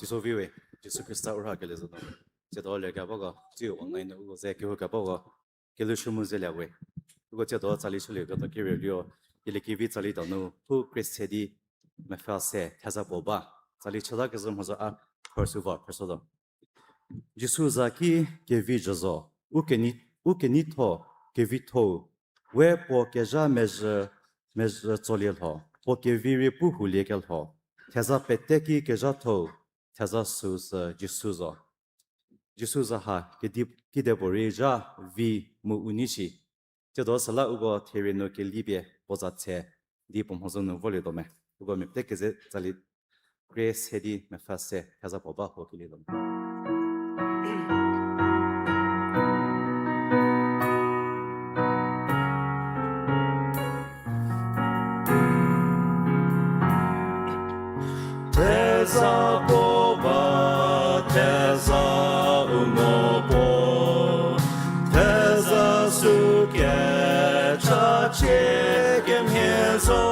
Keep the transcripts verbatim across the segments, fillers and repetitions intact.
Teiso viwe, Jisu Khrista u rhakelie za nu. Tsiedo lie kebako, tsiu online nu uko ze kehou kebako, kelushü mu zelie we. Uko tsiedo tsali shülie ketuo kerieu liro, Kieliekevi tsali donu, pu kre se di mepfü se theza puo ba. Tsali chüta kezhü mhodzü a, khorsu va, khorsu do. Jisu za ki kevi jü zo, u kenei, u keneitho, kevitho-u, we puo kezha mezhü, mezhü tsolie lho, puo kevi rei pu hulie kelho, theza pete ki kezhatho-u, theza süu sü Jisu zo. Jisu za ha kedi, kidepuorei zha vi mu u nei shi. Tsiedo süla uko therie nu kelipie puo za tse di puo mhodzü nu volietuo me. Uko mia pete keze tsali kre se di mepfü se theza puo ba huo kelietuo me. Theza puo ba, theza u mo puo, theza sü kecha chie kemhie zo,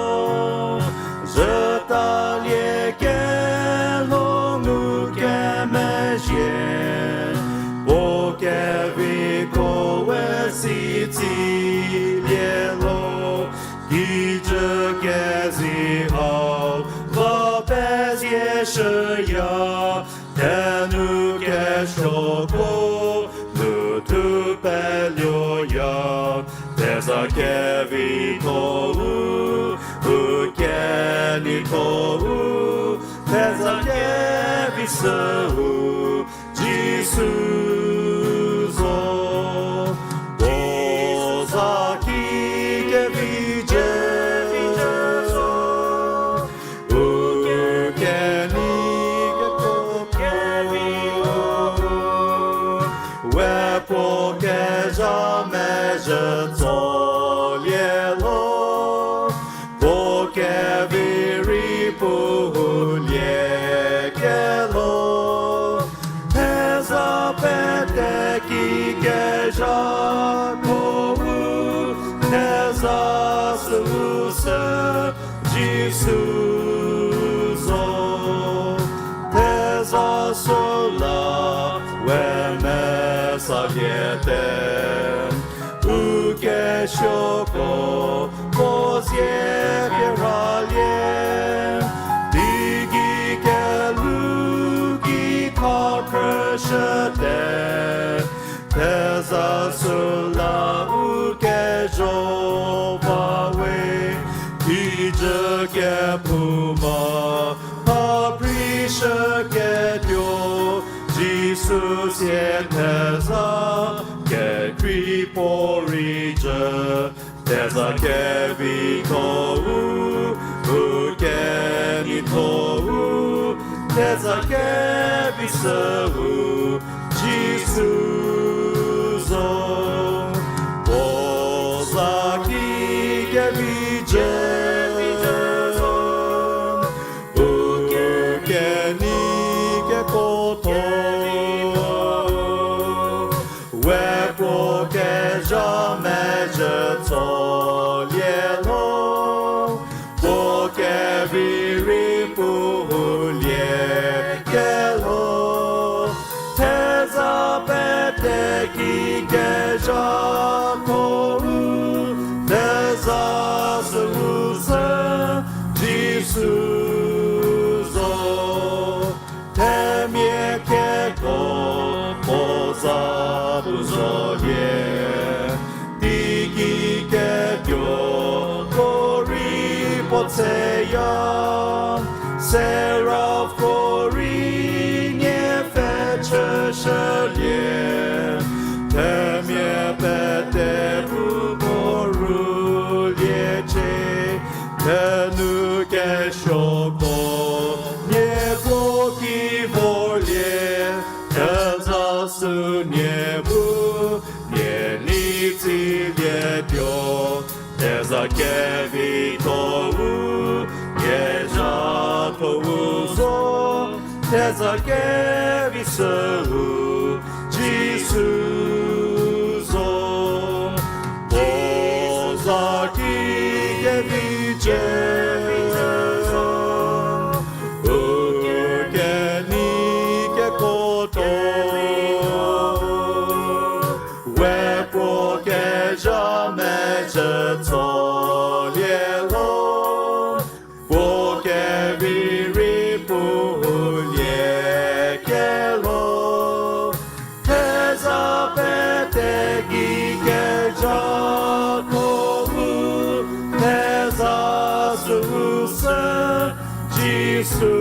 zhütalie kelho ngukemezhie, puo keviko we si tsilie lo, kijü kezi hau va pezie shüya, thenu kesuoko nu thu peluoya, theza kevitho-u, u keneitho-u, theza kevi süu, Jisu zo. Puo za ki kevi jü zo, u kenei kekuo, we puo kezha mezhü tsolie lo, puo kevi rei pu hulie kelo, theza pete ki kezhatho-u, theza süu sü Jisu zo. Theza süla we mesaliete, u kesuoko puo zie pie ralie, teigei kelhou ki kha phrüshüte, theza süla u kejo ba we, kijü kephouma, mha prishüketuo, Jisu sie theza kekrei puorei jü, theza kevitho-u, u keneitho-u, theza kevi süu, Jisu zo. Puo za ki kevi jü zo, u kenei kekuotho, we puo kezha mezhü tsolie lo, puo kevi rei pu hulie kelo, theza pete ki kezhatho-u, theza süu sü Jisu zo. Themia kekuo puo za pu zolie, teiki ketuoko rei puo tseya, serafko rei nie pfhechü shülie, themia pete pu puo rüliecie, thenu kesuoko nie puo ki vorlie, theza sü nie bu, nie nei tsilietuo, theza kevitho-u, kezhatho-u zo, theza kevi süu, Jisu zo. Puo za ki kevi jü zo, u kenei Jisu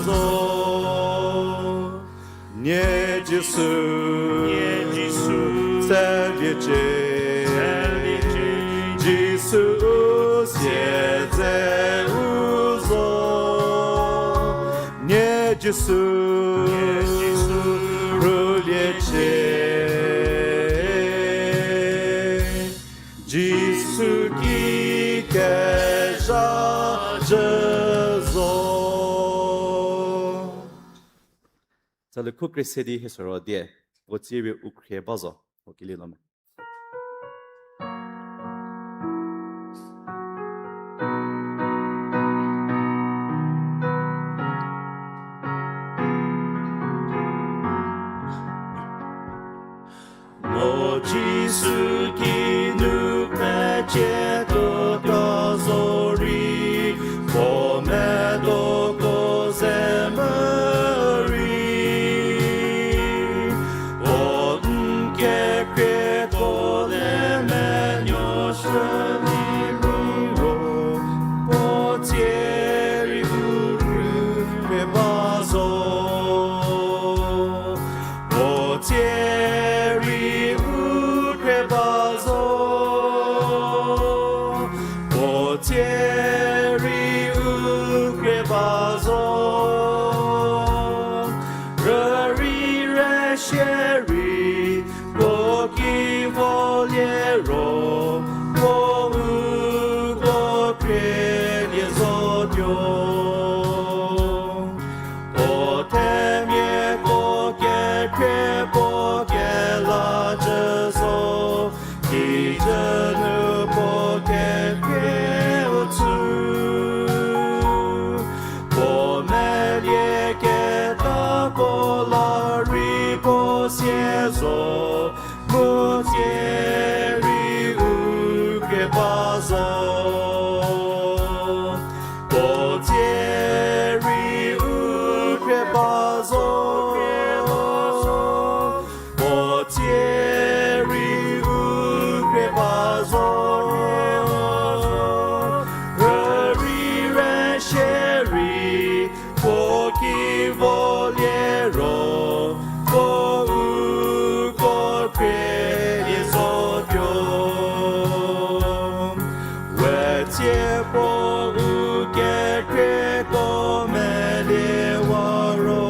zo, nie Jisu, nie Jisu, tseliecie, tseliecie, Jisu u siedzeu zo, nie Jisu, nie Jisu, rüliecie. Jisu ki kezha jü zo. Tsali khu kre se di hie soro die, puo tsie rei u khrie ba zo, o kili lo me. Mo Jisu kinu pecie tuo ka zo rei, puo medoko ze mürei, puo n kekrieko le menuoshü liro, puo tsie rei u khrie ba zo. Puo tsie rei u khrie ba zo, puo tsie rei u khrie ba zo. Rürei rüshierei, puo ki volie ro, puo uko khrielie zotuo. Puo themiako kekhrie puo kelajü zo, kijü nu puo kekhrieu tsü. Puo melie ketako la rei puo sie zo, puo tsie rei u khrie ba zo. Puo tsie rei u khrie ba zo. Puo tsie rei u khrie ba zo. Rürei rüshierei, puo ki volie ro, puo uko khrielie zotuo. We tsie puo u kekrieko meliewa ro,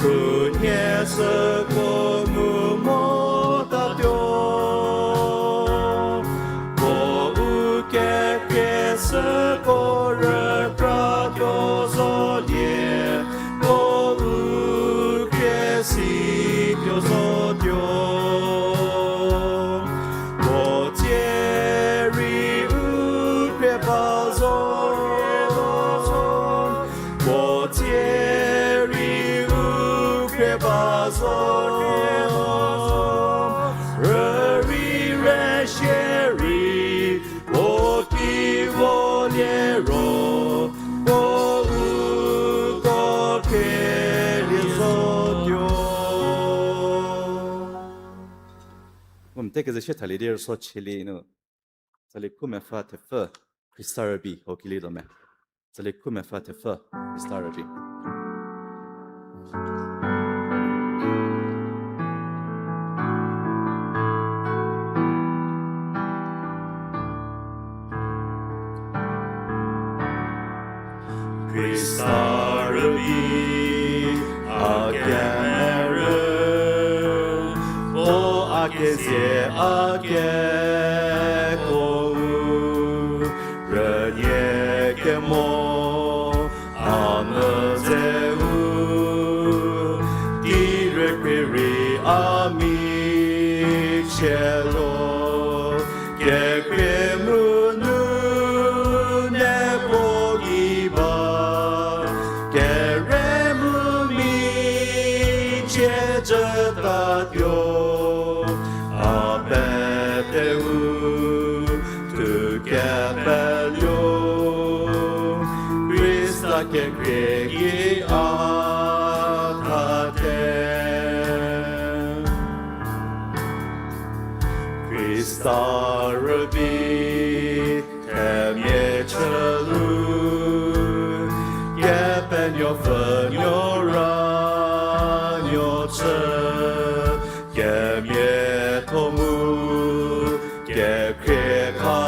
khunhie süko ngu motatuo. Puo u kekrie süko rükratuo zolie, puo u khrie situo zotuo. Puo tsie rei u khrie ba zo. Puo tsie rei u khrie ba zo. Rürei rüshierei, puo ki volie ro, puo uko khrielie zotuo. Ngumte keze shie thalie di rüso chielie nu. Tsali khu mepfü thepfü, Khrista rübei, o kili do me. Tsali khu mepfü thepfü, Khrista rübei. Khrista rübei a kemerü, puo a kezie a kekuo, rünie kemo a müzeu, di rükrie rei a michie lo. Kekrie mu nu ne puo gei ba, kere mu michie jütatuo, a peteu thu kepeluo, Khrista kekrie gei a thate. Khrista rübei themia chülu,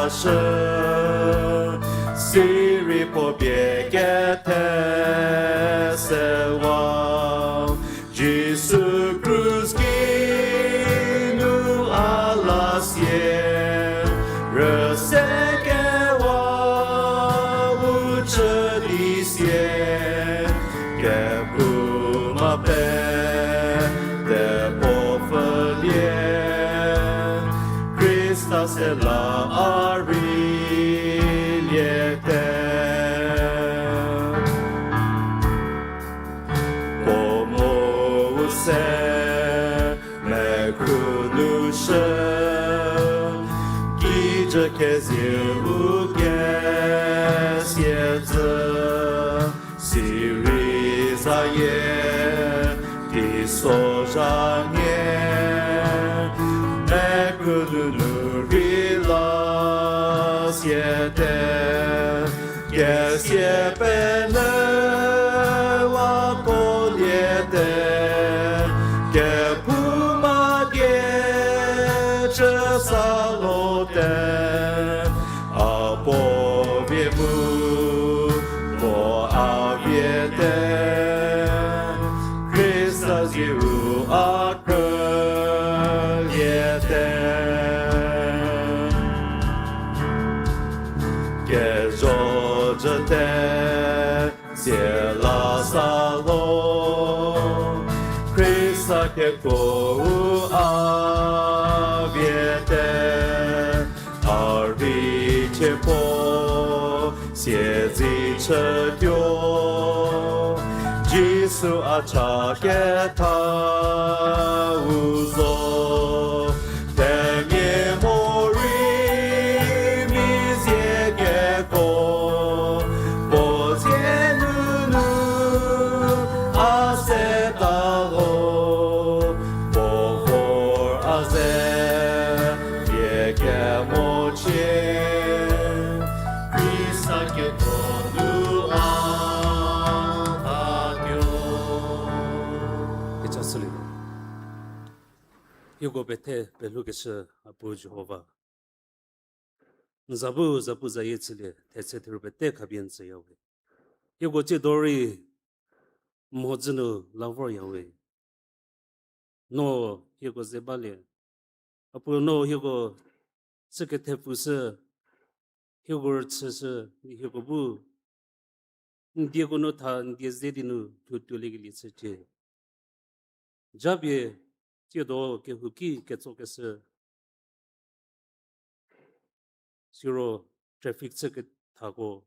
Shü, sirei puo bie kethe sewa, Jisu krus ki nu a la sie, rüse kewa u chü di sie, kepu ma pe te puo pfülie, Khrista se la a rei liete. Puo mu u se mekhru nu shü, kijü kezieu kesie zü, sirei zayie, teisozha nie, mekhru nunu rei la siete, kesie penyü wa ko liete, kepu ma die chü sa lote, a puo vie mu puo a viete, Khrista zieu a krüliete. Kezho jüte, zie la sa lo, Khrista kekuo u a viete, a rei chie puo siedzi chütuo, Jisu a cha ketha u zo, themia morei mi zie keko, puo zie nunu a se ta lo, puo vor a ze, vie kemo chie, Khrista kekuo nu a tatuo. Kecha shülie. Hieko pethe pelhoukeshü a Puo Jihova, n za bu zapuzayie chülie, thetse theru pete khapie n tsüyawe. Hieko tsiedo rei mhodzü nu la voryawe. No hieko ze balie. A Puo, no hieko chü kethepfushü, hieko rüchüshü, hieko bu n dieko nu tha n die ze di nu thutuoliekelie chücie. Japie tsiedo kehouki ketsokeshü, siro traffic chü kethako,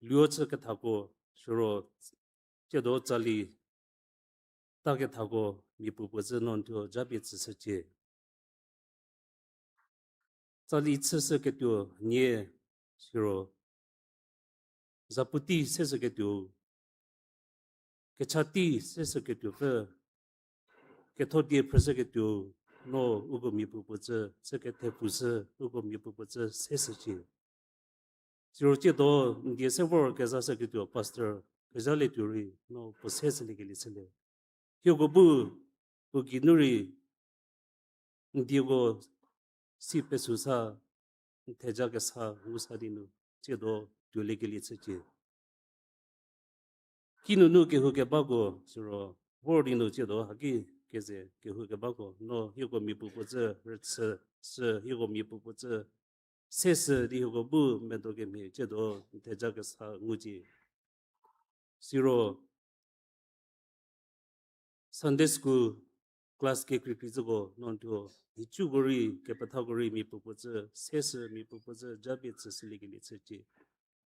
luo chü kethako, siro tsiedo tsali ta kethako, mia puo puozhü no n thuo japie tsüshücie. Tsali chüshüketuo nie, siro zapu tei seshüketuo, kecha tei seshüketuopfü, ketho die phrüshüketuo, no uko mia puo puo chü, chü kethepfushü, uko mia puo puo chü seshücie. Siro tsiedo n die se vor kezashüketuo pastor kezhalietuo rei no puo seshüliekelie chülie. Hieko bu puo geinu rei n dieko si pesü sa, n theja kesa ngu sa di nu tsiedo tuoliekelie chücie. Kinunu kehou kebako, siro vor di nu tsiedo haki keze kehou kebako, no hieko mia puo puo chü rüchü, sü hieko mia puo puo chü seshü di hieko bu medo kemhie tsiedo n theja kesa ngucie. Siro Sunday school class kekreikrei züko no n thuo nhicuko rei kepethako rei mia puo puo chü seshü, mia puo puo chü japie tsüshüliekelie chücie.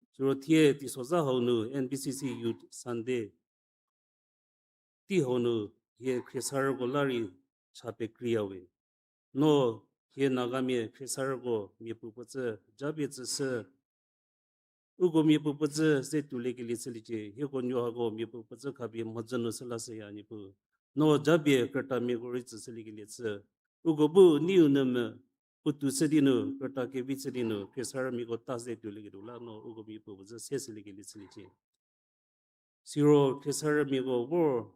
Siro thie teisozha hau nu N B C C Youth Sunday tei hau nu hie khriesarüko la rei cha pekreiyawe. No hie Nagamia khriesarüko mia puo puo chü japie tsüshü, uko mia puo puo chü se tuoliekelie chüliecie, hieko nuo hako mia puo puo chü khapie mhodzü nu sü lashüya Niepuu. No japie krütamiako rei tsüshüliekelie chü, uko bu niu nu mu puotou chü di nu, krüta kevi chü di nu khriesarümiako ta se tuolieketuo la no uko mia puo puo chü seshüliekelie chüliecie. Siro khriesarümiako vor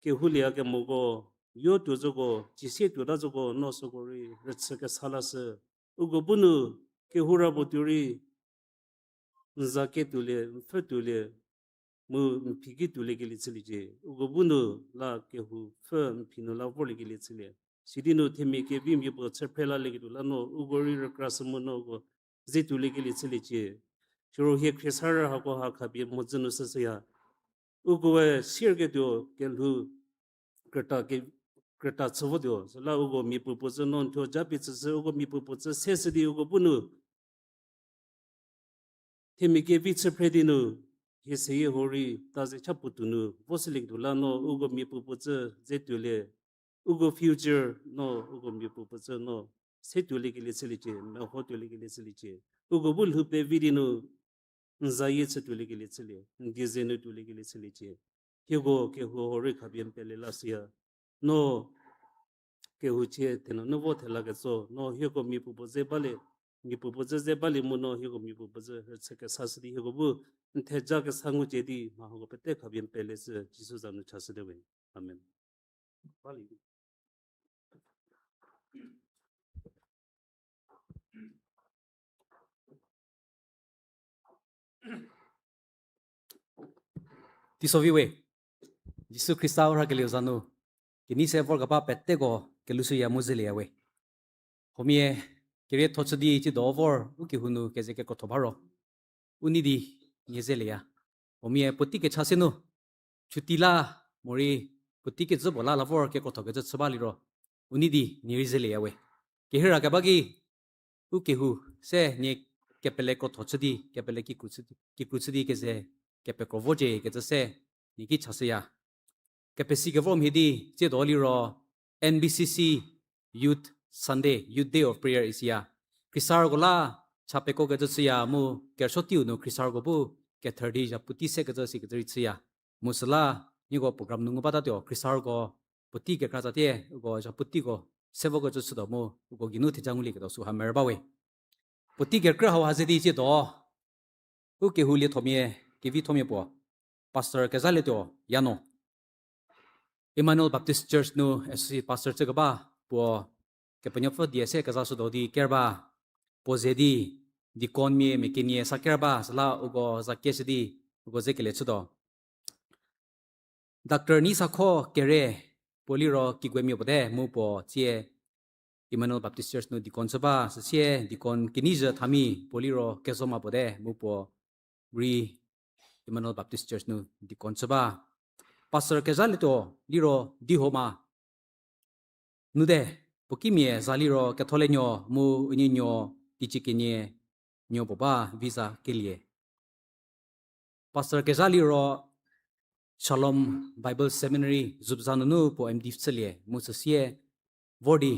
kehoulieyakemoko, yo tuo zoko, cisie tuota zoko, no süko rei rüchü kesa lashü. Uko bu nu kehou ra puo tuo rei, n za ketuolie, n pfhü tuolie, mu n phi ki tuoliekelie chüliecie. Uko bu nu la kehou pfhü n phi nu la vorliekelie chülie. Sidi nu themia kevi mia puo chü phre lalieketuo la no, uko rei rükra sü mu no uko ze tuoliekelie chüliecie. Siro hie khriesarü hako ha khapie mhodzü nu süsüya. Ukoe sierketuo kelhou krüta ke, krüta chü votuo. Süla uko miapuo puo zü no n thuo japie chüshü, uko miapuo puo zü se sidi uko bu nu themia kevi chü phre di nu, hie seyie huo rei ta ze cha puotou nu vo sülieketuo la no, uko miapuo puo zü ze tuolie, uko future no, uko miapuo puo zü no, se tuoliekelie chüliecie, meho tuoliekelie chüliecie. Uko bu lhou pevi di nu, n zayie chü tuoliekelie chülie, n die ze nu tuoliekelie chüliecie. Hieko kehou huo rei khapie n pele la süya. No kehou chie thenu nu vo thela ketso, no hieko miapuo puo ze balie, miapuo puo zü ze balie mu no hieko miapuo puo zü rüchü kesa shü di hieko bu n theja kesa ngucie di mha hako pete khapie n pele sü Jisu za nu chashüte we. Amen. Balie. Teisovi we, Jisu Khrista u rhakelieu za nu kenei se vorkeba peteko kelushüya mu zelieya we. Huomia kerietho chü di tsiedo vor u kehou nu keze kekrotho ba ro, u nei di nie zelieya. Huomia puotei kecha se nu chuti la morei puotei kezhü puo la la vor kekrothokecü chü ba liro, u nei di nie rei zelieya we. Kehira keba ki u kehou se nie kepele krotho chü di, kepele kikru chü di, kikru chü di keze kepekro vocie kecü se nie ki chashüya. Kepesi kevor mhie di tsiedo liro N B C C Youth Sunday, Youth Day of Prayer isiya. Khrisarüko la cha pekokecü chüya mu kerüsuo teiu nu khrisarüko bu kether di zhapu tei sekecü sikecü rei chüya. Mu süla nieko program nu ngu batatuo, khrisarüko puotei kekra tsatie uko zhapu teiko se vokecü chütuo mu uko geinu theja ngulieketuo süha merü ba we. Puotei kekrü hau ha ze di tsiedo u kehou liethomia, kevithomia puo, Pastor Kezhalietuo Yano, Emmanuel Baptist Church nu associate pastor chükeba puo, Kepenuopfü die se kezashütuo di ker ba, puo ze di deacon mia mia kenie sa ker ba, süla uko za kieshü di uko ze kelie chütuo. Doctor Neisakho Kere, puo liro kiguomia puo te mu puo tsie Emmanuel Baptist Church nu deacon chü ba, süsie deacon Kenizhü Thami, puo liro Kezhoma puo te mu puo rei Emmanuel Baptist Church nu deacon chü ba. Pastor Kezhalietuo liro Dihoma nu te, puo kimia za liro Kethole nuo mu unie nuo teicie kenie nuo puo ba visa kelie. Pastor Kezha liro Shalom Bible Seminary Zubza nunu puo M.Div chülie mu süsie vor di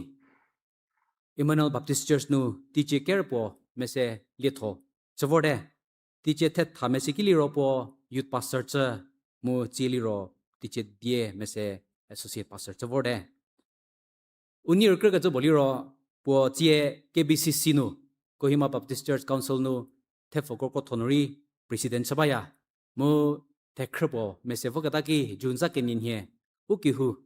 Emmanuel Baptist Church nu teicie ker puo mese lietho chü vorte. Teicie thetha mese ki liro puo youth pastor chü mu tsie liro teicie die mese associate pastor chü vorte. U nei rükrükecü puo liro puo tsie K B C C nu, Kohima Baptist Church Council nu thepfü kro krotho nu rei president chü baya. Mu thekhrü puo mese voketa ki June za kenie nhie u kehou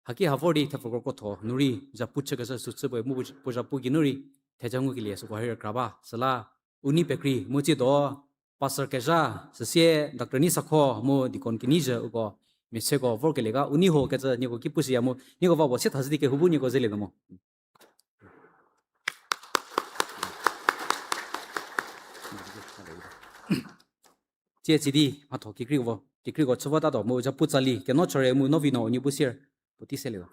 haki ha vor di thepfü kro krotho nu rei zhapu chükeshü süchü puoe mu puo zhapu geinu rei theja ngukelie süko ha rei rükra ba. Süla u nei pekrei mu tsiedo Pastor Kezha, süsie Doctor Neisakho mu Deacon Kenizhü uko mia seko vorkelie ga u nei ho kecü nieko ki pushüya mu nieko va puo se thashü di kehou bu nieko zelie nu mo. Tsie tsidi mhatho kekreiko, kekreiko chü votatuo mu zhapu tsali keno chüre mu no vi no u nei bu sier puotei selie.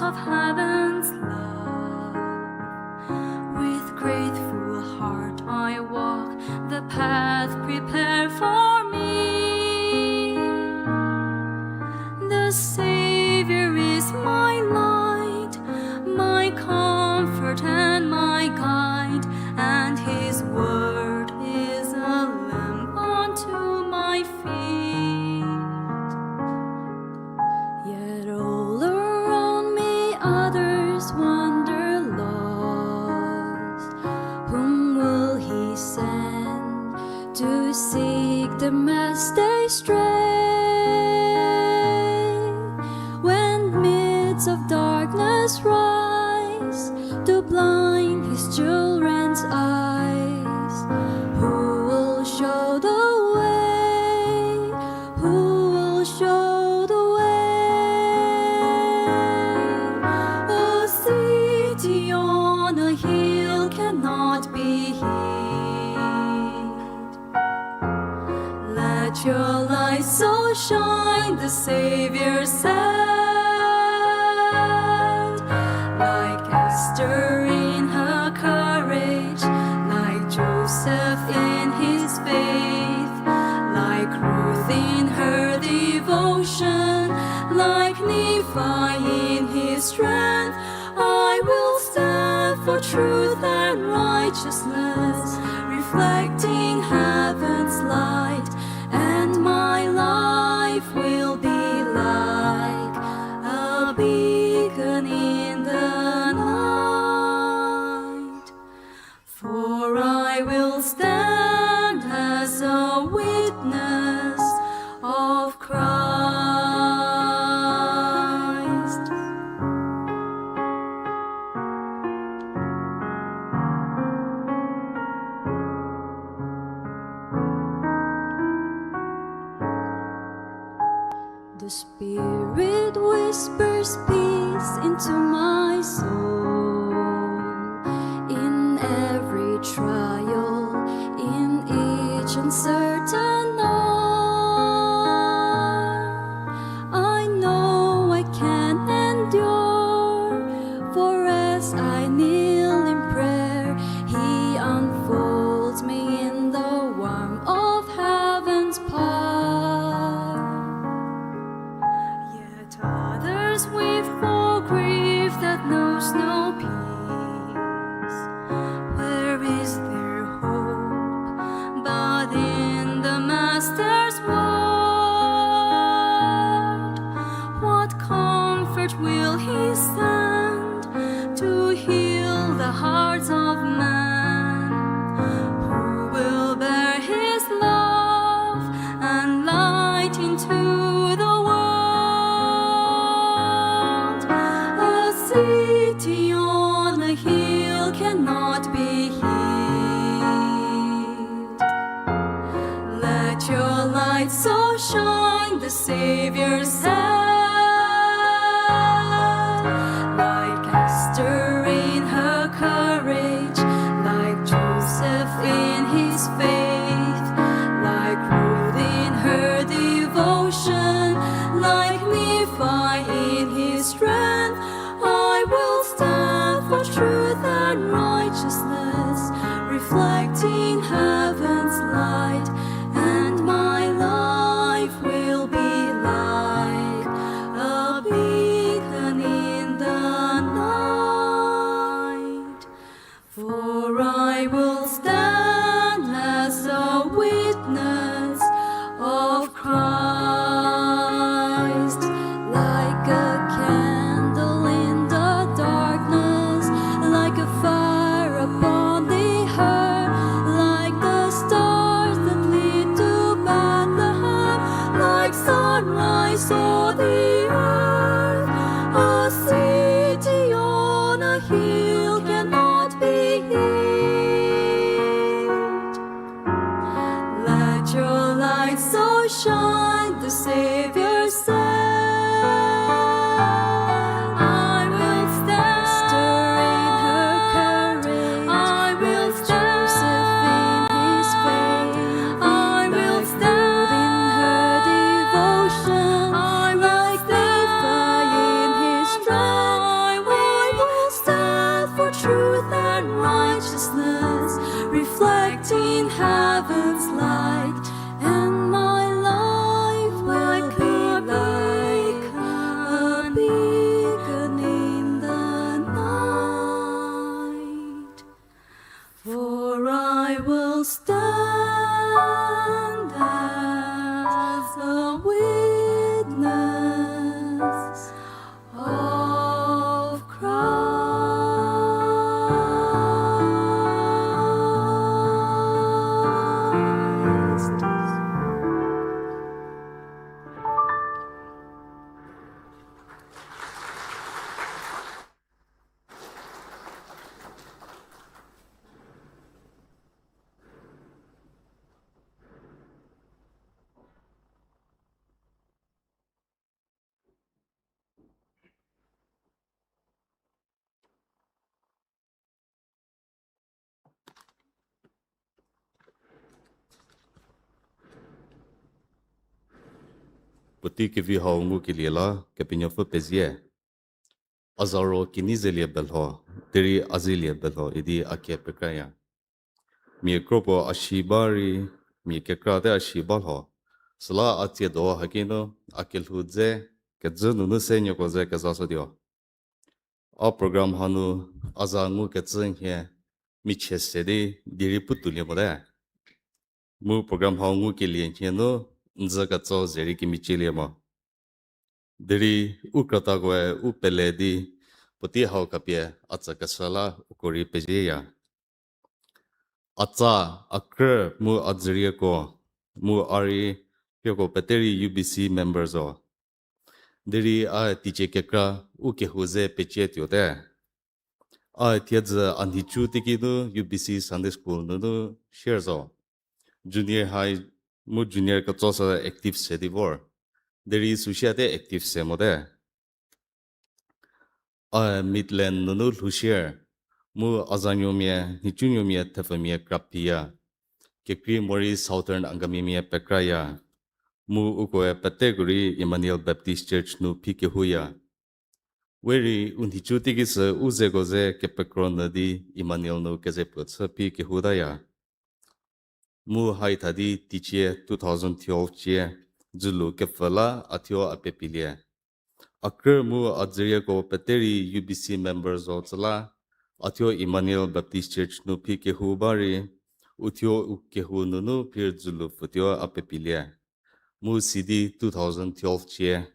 of heaven's love. With grateful heart I walk the path prepared for me. The Savior is my light, my comfort and my guide, and his word is a lamp unto my feet. Yet all around me others wander lost. Whom will he send to seek the master's stray? When mists of darkness rise to blind his children's eyes, who will show the way? Who will show the way? A city on a hill cannot be hid. Let your light so shine, the Savior said, like Esther in her courage, like Joseph in his faith, like Ruth in her devotion, like Nephi in his strength, I will stand for truth and righteousness, reflecting heaven's light, and my life will be like a beacon in the night. For I will stand as a witness of Christ. The Spirit whispers peace into my soul. In every trial, in each uncertain hour, I know I can endure, for as I kneel in prayer, He unfolds me in the warmth of heaven's power. Yet others weep for grief that knows no peace. Where is their hope but in the Master's word? What comfort will he send to heal the hearts of men? Who will bear his love and light into the world? A city on a hill cannot be hid. Let your light so shine, the Savior said, like Esther in her courage, like Joseph in his faith, like Ruth in her devotion, like Nephi in his strength, I will stand for truth and righteousness, reflecting heaven's light, and my life will be like a beacon in the night. For I will stand as a witness of Christ, like a candle in the darkness, like a fire upon the hearth, like the Puotei kevi hau ngukelie la Kepenuopfü pezie. A za ro Keneizelie Belho, derei Azelie Belho idi a kie pekraya. Mia kro puo a si ba rei, mia kekra te a si ba lho. Süla a tsiedo haki nu, a kelhou dze, kejü nunu se nieko ze kezashütuo. A program hanu a za ngukecü nhie michie se di derei pu toulie mote. Mu program hau ngukelie nhie nu n zü ketso ze rei kemicilie mo. Derei u krütakoe u pele di puotei hau khapie a tsükeshü la uko rei pezieya. A tsa, a krü mu a dzürieko, mu a rei hieko pete rei U B C member zo. Derei a teicie kekra u kehou ze pecie tuote. A thiedzü a nhicu teiki nu U B C Sunday School nunu share zo. Junior high mu junior ketso sü active se di vor. Derei süsiate active se mote. A Midland nunu lhou share, mu a zanuomia, nhicunuomia, thepfumia kraphiya. Kekrei morei Southern Angamimia pekraya. Mu ukoe peteko rei Emmanuel Baptist Church nu phi kehouya. We rei u nhicu teiki sü u zeko ze kepekro nyü di Emmanuel nu keze puo chü phi kehoutaya. Mu haitha di teicie two thousand twelve cie, dzülu kepfü la a thuo a pepilie. A krü mu a dzürieko pete rei U B C member zo tsü la, a thuo Emmanuel Baptist Church nu phi kehou ba rei, u thuo u kehou nunu phir dzülu pfütuo a pepilie. Mu sidi two thousand twelve cie,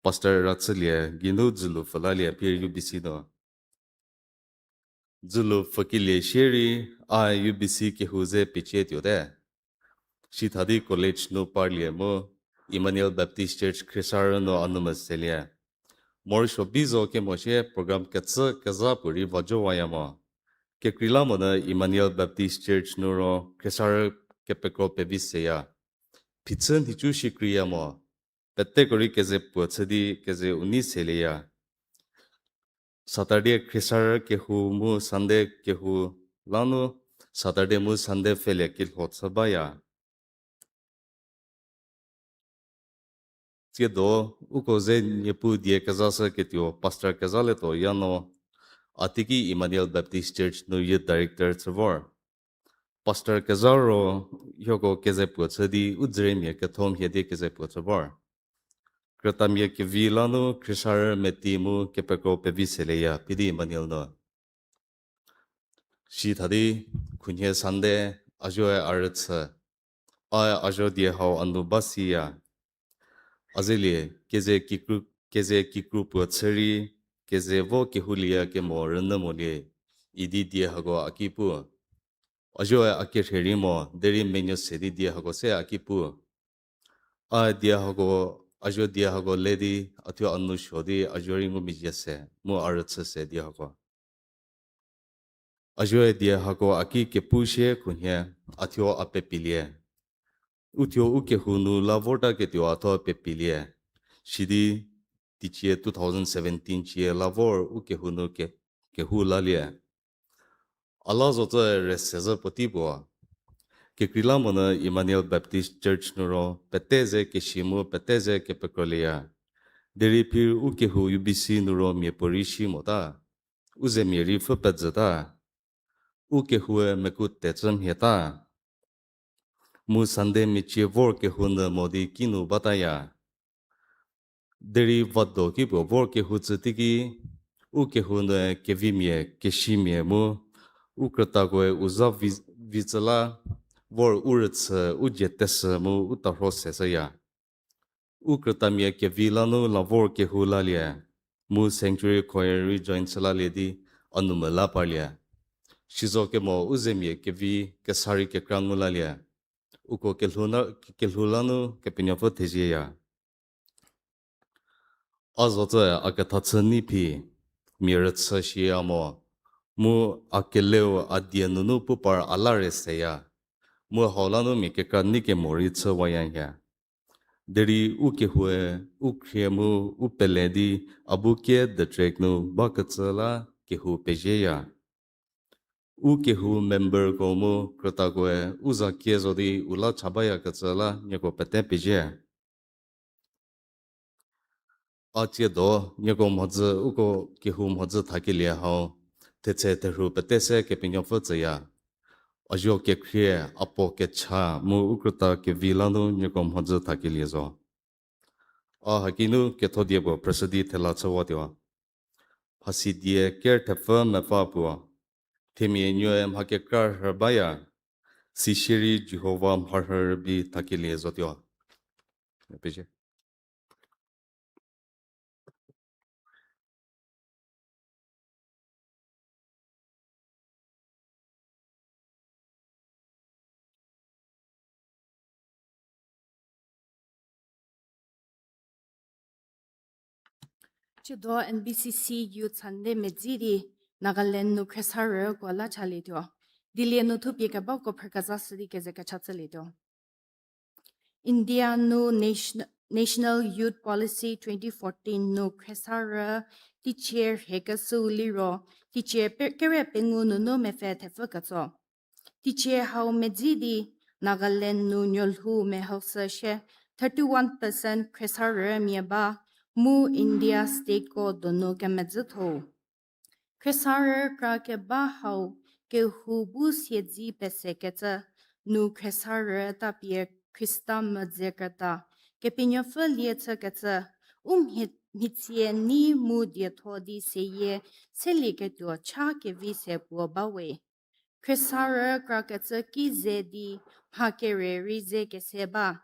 Pastor Rachülie geinu dzülu pfü lalie phir U B C nu. Dzülu pfükelie shierei, a U B C kehou ze pecie tuote. Sitha di college nu parlie mu, Emmanuel Baptist Church Khriesarü nu a nu meselie. Morosuo bi zo kemo shie program kecü kezha puorei va jowaya mo. Kekreilamonyü Emmanuel Baptist Church nu ro Khriesarü kepekro pevi seya. Phichü nhicu shikreiya mo. Peteko rei keze puo chü di keze u nei selieya. Saturday Khriesarü kehou mu Sunday kehou lanu Saturday mu Sunday pfhelie kelho chü baya. Tsiedo uko ze Niepuu die kezashüketuo pastor kezhalietuo yano, a teiki Emmanuel Baptist Church nu youth director chü vor. Pastor kezha ro hieko keze puo chü di u dzüremia ketho mhie di keze puo chü vor. Krütamia kevi lanu Khriesarü meti mu kepekro pevi selieya pidi Emmanuel nu. Sitha di khunhie Sunday, a zoe a rüchü. A a zo die hau a nu ba siya. A zelie, keze kikru, keze kikru puo chü rei, keze vo kehoulieya kemo rünyü molie, idi die hako a ki pu. A zoe a kerhie rei mo, derei menuo se di die hako se a ki pu. A die hako, a zo die hako le di, a thuo a nu suo di, a zo rei ngumezhie se, mu a rüchü se die hako. A zoe die hako a ki kepu sie khunhie, a thuo a pepilie. U thuo u kehou nu la vortaketuo a thuo pepilie. Sidi teicie two thousand seventeen cie la vor u kehou nu ke, kehou lalie. A la zocü rüse zhü puotei puo. Kekreilamonyü Emmanuel Baptist Church nu ro pete ze kesi mu pete ze kepekrolieya. Derei phir u kehou U B C nu ro miapuorei si mota. U zemia rei pfhü pezhüta. U kehoue meku tecü mhieta. Mu Sunday miacie vor kehou nyü mo di kinu bataya. Derei vado ki puo vor kehou tsü teiki, u kehou nyü kevimia, kesimia mu, u krütakoe u za vi, vi tsü la, vor u rüchü, u dzie tesü mu u tarho se shüya. U krütamia kevi lanu la vor kehou lalie, mu sanctuary choir rei join chü lalie di a nu mela parlie. Sizo kemo u zemia kevi kesa rei kekra ngu lalie. Uko kelhou na, kelhou lanu Kepenuopfü thezieya. A zocü a kethachü nei phi, mia rüchü shia mo, mu a keleu a die nunu pu par a la re seya, mu hau lanu mia kekra nei kemo rei chüwaya nhie. Derei u kehoue, u khrie mu, u pele di, a bu kie the track nu bakecü la kehou pezieya. U kehou memberko mu krütakoe u za kie zo di u la cha bayakecü la nieko pete pezie. A tsiedo, nieko mhodzü uko kehou mhodzü thakelie hau, thetse therhu pete se Kepenuopfü tsüya. A zuo kekhrie, a puo kecha, mu u krüta kevi la nu nieko mhodzü thakelie zo. A haki nu kethodie puo phrüshü di thela chüwatuo. Hasidie ker thepfü mepfü puo, themia nuoe mha kekra rhü baya, sisierei Jihova mharhü rübei thakelie zotuo. Tsiedo N B C C Youth Sunday medzi di Nagaland nu khriesarüko la chalietuo. Dilie nu thupie kebako phrükeza shü di keze kecha chülietuo. India nu Nation-, National Youth Policy twenty fourteen nu khriesarü teicie rhekeshüu liro, teicie pe-, kere pengou nunu mepfü thepfü ketso. Teicie hau medzi di Nagaland nu nuolhou mehau sü shie thirty one percent khriesarümia ba, mu India stateko donu kemedzüthou. Khriesarü krakeba hau kehou bu siedzi pesekecü, nu khriesarü tapie Khrista medzi krüta, Kepenuopfü lie chükecü, u mhie-, mhitsie nei mu dietho di seyie selieketuo cha kevi se puo bawe. Khriesarü krakecü ki ze di mha kere rei ze kese ba.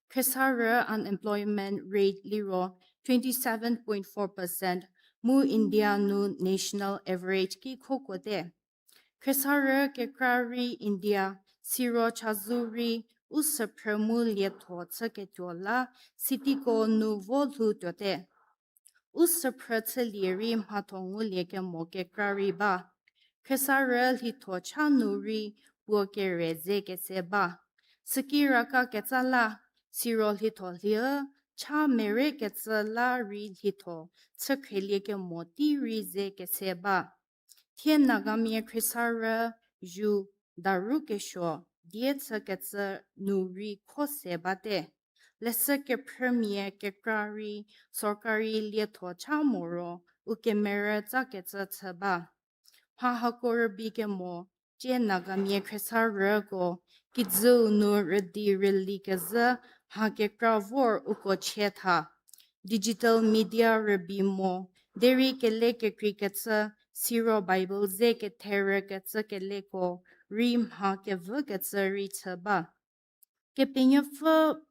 Khriesarü unemployment rate liro twenty seven point four percent, mu India nu national average ki khokuote. Khriesarü kekra rei India, siro chazou rei u süphrü mu lietho chüketuo la cityko nu vo lhou tuote. U süphrü chülie rei mhatho ngulie kemo kekra rei ba. Khriesarü lhitho cha nu rei puo kere ze kese ba. Süki raka ketsa la, siro lhitho lhie cha merekecü la rei lhitho chükhrieliekemo tei rei ze kese ba. Thie Nagamia khriesarü zu daru kesuo die chükecü nu rei kho se bate. Leshü kephrümia kekra rei sorkari lietho cha moro u kemerü tsakecü chü ba. Mha hako rübei kemo, tie Nagamia khriesarüko kijüu nu rüdi rüli kezhü mha kekra vor uko chie tha. Digital media rübei mo, derei kele kekreikecü, siro Bible ze ketherükecü keleko rei mha kevükecü rei chü ba. Kepenuopfü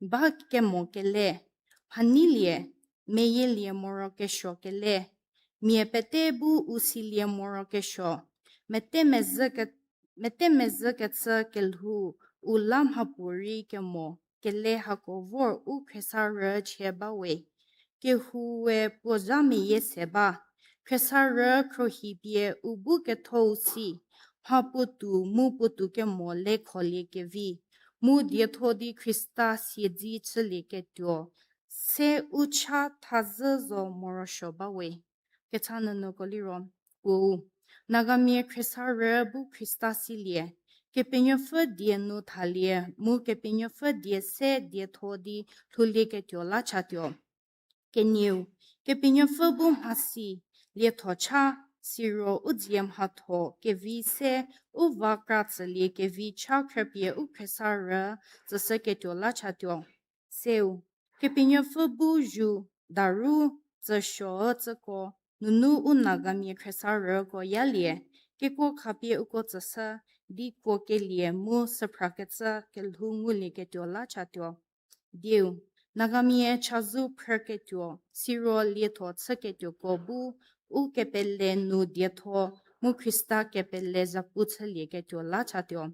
ba kemo kele, mhaneilie, meyielie morokesuo kele, mia pete bu u silie morokesuo, mete mezhü ke-, mete mezhükecü kelhou u la mhapuorei kemo kele hako vor u khriesarü chie bawe. Kehoue puo zha meyie se ba. Khriesarü khruohi pie u bu kethou si, mha puotou mu puotou kemo le kholie kevi, mu dietho di Khrista siedzi chülieketuo se u cha thazhü zo morosuo bawe. Kecha nunu ko liro, puou, Nagamia khriesarü bu Khrista silie, Kepenuopfü die nu thalie mu Kepenuopfü die se dietho di lhoulieketuo la chatuo. Kenieu, Kepenuopfü bu mhasi lietho cha, siro u dzie mhatho kevi se u va kra tsülie kevi cha khrüpie u khriesarü tsüshüketuo la chatuo. Seu, Kepenuopfü bu zu daru tsüsuo tsüko nunu u Nagamia khriesarüko yalie, kekuo khapie uko tsüshü di kuo kelie mu süphrakecü kelhou ngulieketuo la chatuo. Dieu, Nagamia chazou phrüketuo, siro lietho chüketuoko bu u kepele nu dietho mu Khrista kepele zapu chülieketuo la chatuo.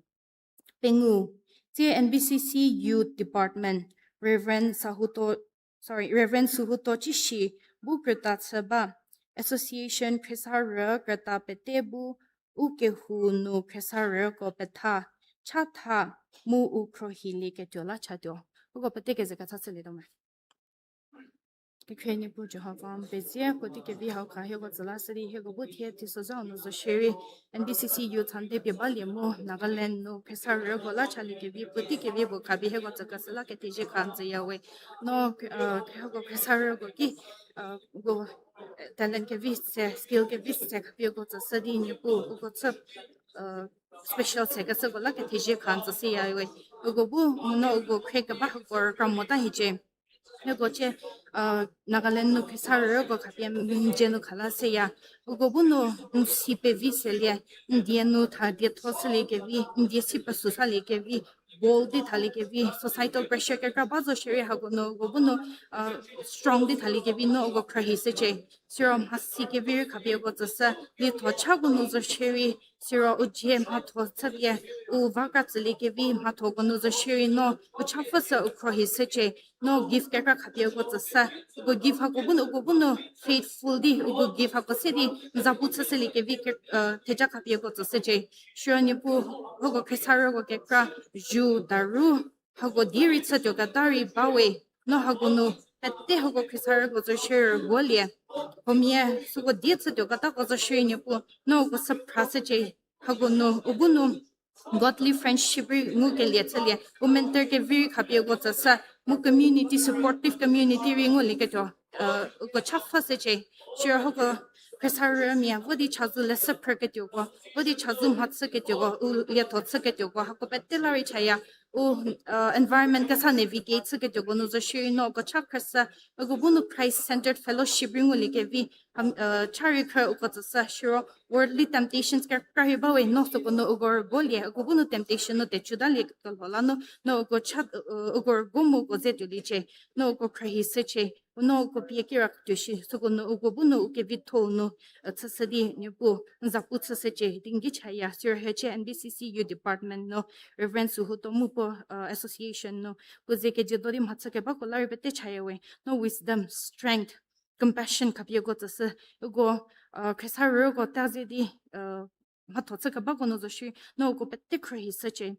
Pengou, tsie N B C C Youth Department, Reverend Sahuto, sorry, Reverend Suhuto Cishi bu krüta chü ba, Association khriesarü krüta pete bu u kehou nu khriesarüko petha, chatha mu u khruohilieketuo la chatuo. Uko pete keze kecha chülietuo me. Kekhrie Niepuu Jihova, n pezie puotei kevi hau kha hieko tsü la sidi hieko bu thie teisozha-u nu zo shierei, N B C C Youth Sunday pie balie mu Nagaland nu khriesarüko la chaliekevi puotei kevi puo khapie hieko tsükeshü la kethezie kha n tsüyawe. No, uh, hieko khriesarüko ki, uh, uko, uh, talent kevi se, skill kevi se khapie uko tsüshü di Niepuu uko chü, uh, special sekeshüko la kethezie kha n tsüshüyawe. Uko bu no uko khrie keba hako rükra mota hiecie. Hieko cie, uh, Nagaland nu khriesarüko khapie n dzie nu kha la seya. Uko bu nu n si pevi selie, n die nu tha dietho shüliekevi, n die si pesü saliekevi, bold di thaliekevi, societal pressure kekra ba zo shierei hako nu uko bu nu, uh, strong di thaliekevi no uko khruohishücie. Siro mhasi kevi rei khapie uko tsüshü, lietho chako nu zo shierei, siro u dzie mhatho chüpie, u va kra tsüliekevi mhathoko nu zo shierei no u cha pfhüshü u khruohishücie. No gift kekra khapie uko tsüshü, uko gift hako bu nu, uko bu nu faithful di uko gift hako se di n zapu chüshüliekevi ke, uh, theja khapie uko tsüshücie. Siro Niepuu, uko khriesarüko kekra, zu daru, hako die rei chütuoketa rei bawe, no hako nu pete hako khriesarüko zo shierei rüguolie. Huomia süko die chütuoketako zo shierei Niepuu, no uko süphrashücie. Hako nu u bu nu godly friendship rei ngukelie chülie, u mentor kevi rei khapie uko tsüshü, mu community, supportive community rei ngulieketuo, uh, uko cha pfhüshücie. Siro hako khriesarümia vo di chazou leshü phrüketuoko, vo di chazou mhachüketuoko, u lietho chüketuoko hako pete la rei chaya, u, uh, environment kesa navigate chüketuoko nu zo shierei no uko cha khrüshü, uko bu nu Christ centered fellowship rei nguliekevi, uh, cha rei khrü uko tsüshü. Siro worldly temptations kekra rei bawe, no süko nu uko rüguolie, uko bu nu temptation nu tecu talie kelho la nu, no uko cha, uh, uko rüguo mu uko ze tuoliecie, no uko khruohishücie, no uko pie kira tuo shi, süko nu uko bu nu u kevitho-u nu, uh, chüshü di Niepuu n zapu chüshücie di n ki chaya. Siro hiecie N B C C Youth Department nu Reverend Suhuto mu puo, uh, association nu puo ze kejiedo di mhachü kebako la rei pete chayawe, no wisdom, strength, compassion khapie uko tsüshü, uko, uh, khriesarüko ta ze di, uh, mhatho chü kebako nu zo shierei no uko pete khruohishücie.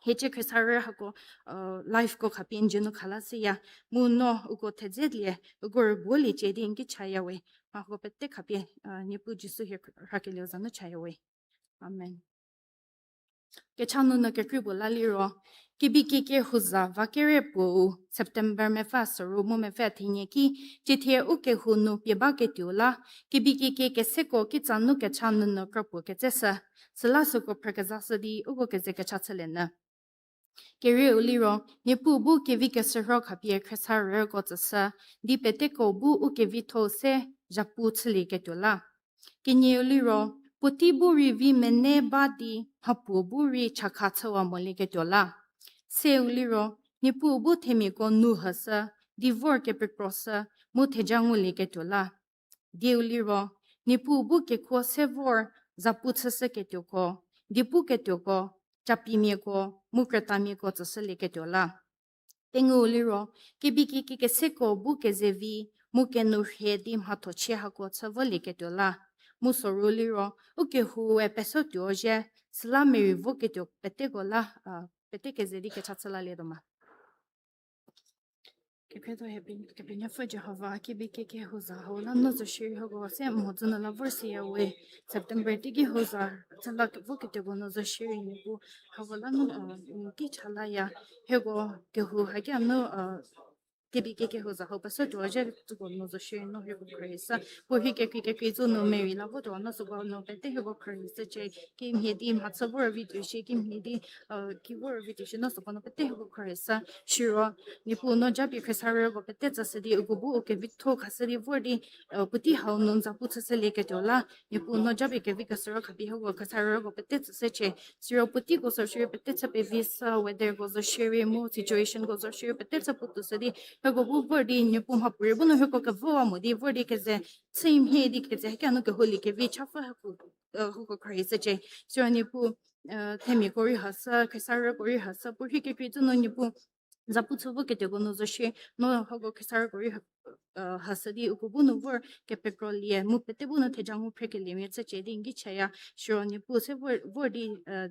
Hiecie khriesarü hako, uh, lifeko khapie n dzie nu kha la seya, mu no uko thedze lie, uko rüguoliecie di n ki chayawe, mha hako pete khapie, uh, Niepuu Jisu hie rhakelieu za nu chayawe. Amen. Kecha nunu kekrei puo la liro, K B K K huza va kere puou September mepfü soru mu mepfü thenie ki, ciethie u kehou nu pie baketuo la, K B K K keseko kitsa nu kecha nunu kropuo ketseshü, süla süko phrükezashü di uko keze kecha chülie nyü. Kerieu liro, Niepuu bu kevi keshürho khapie khriesarüko tsüshü, di peteko bu u kevitho-u se zhapu chülieketuo la. Kenieu liro, puotei bu rei vi mene ba di mhapuo bu rei chakha chüwa molieketuo la. Seu liro, Niepuu bu themiako nu hashü, di vor kepekroshü, mu theja ngulieketuo la. Dieu liro, Niepuu bu kekuo se vor zapu chüshüketuoko, di puketuoko, capimiako, mu krütamiako tsüshülieketuo la. Pengou liro, K B K K keseko bu kezevi, mu kenu rhie di mhathochie hako chü volieketuo la. Mu soru liro, u kehoue pesotuo zhie, süla merei voketuo peteko la, a, pete keze di kecha chü lalietuo ma. Kepenuopfü Jihova, K B K K huza hau la no zo shierei hako se mhodzü nu la vor siyawe. September teiki huza chü la voketuoko nu zo shierei Niepuu hako la no, a, ki chalaya. Hieko kehou haki a nu, a, K B K K huza hau pesotuo zhie tsüko nu zo shierei no hieko khruohishü. Puorhi kekrei kekrei zo nu merei la votuo no süko nu pete hieko khruohishücie. Kimhie di mhachü vor vi tuo shi, kimhie di, a, ki vor vi tuo shi no süko nu pete hieko khruohishü. Siro, Niepuu no japie khriesarüko pete tsüshü di, uko bu u kevitho khashü di vor di, a, puotei hau nu n zapu chüshülieketuo la. Niepuu no japie kevi keshürho khapie hieko khriesarüko pete tsüshücie. Siro puoteiko zo shierei pete chü pevi sü, weatherko zo shierei mu situationko zo shierei pete chü puotou shü di, hieko bu vor di Niepuu mhapuorei bu nu hieko kevowa mo di vor di keze chü mhie di keze haki a nu kehoulie kevi chapfü hako, a, hieko khruohishücie. Siro Niepuu, a, themiako rei hashü, khriesarüko rei hashü, puorhi kekrei zo nu Niepuu zapu chü voketuoko nu zo shie, no hako khriesarüko rei, a, hashü di uko bu nu vor kepekrolie, mu pete bu nu theja ngu phrekeliemia chücie di n ki chaya. Siro Niepuu se vor, vor di, a,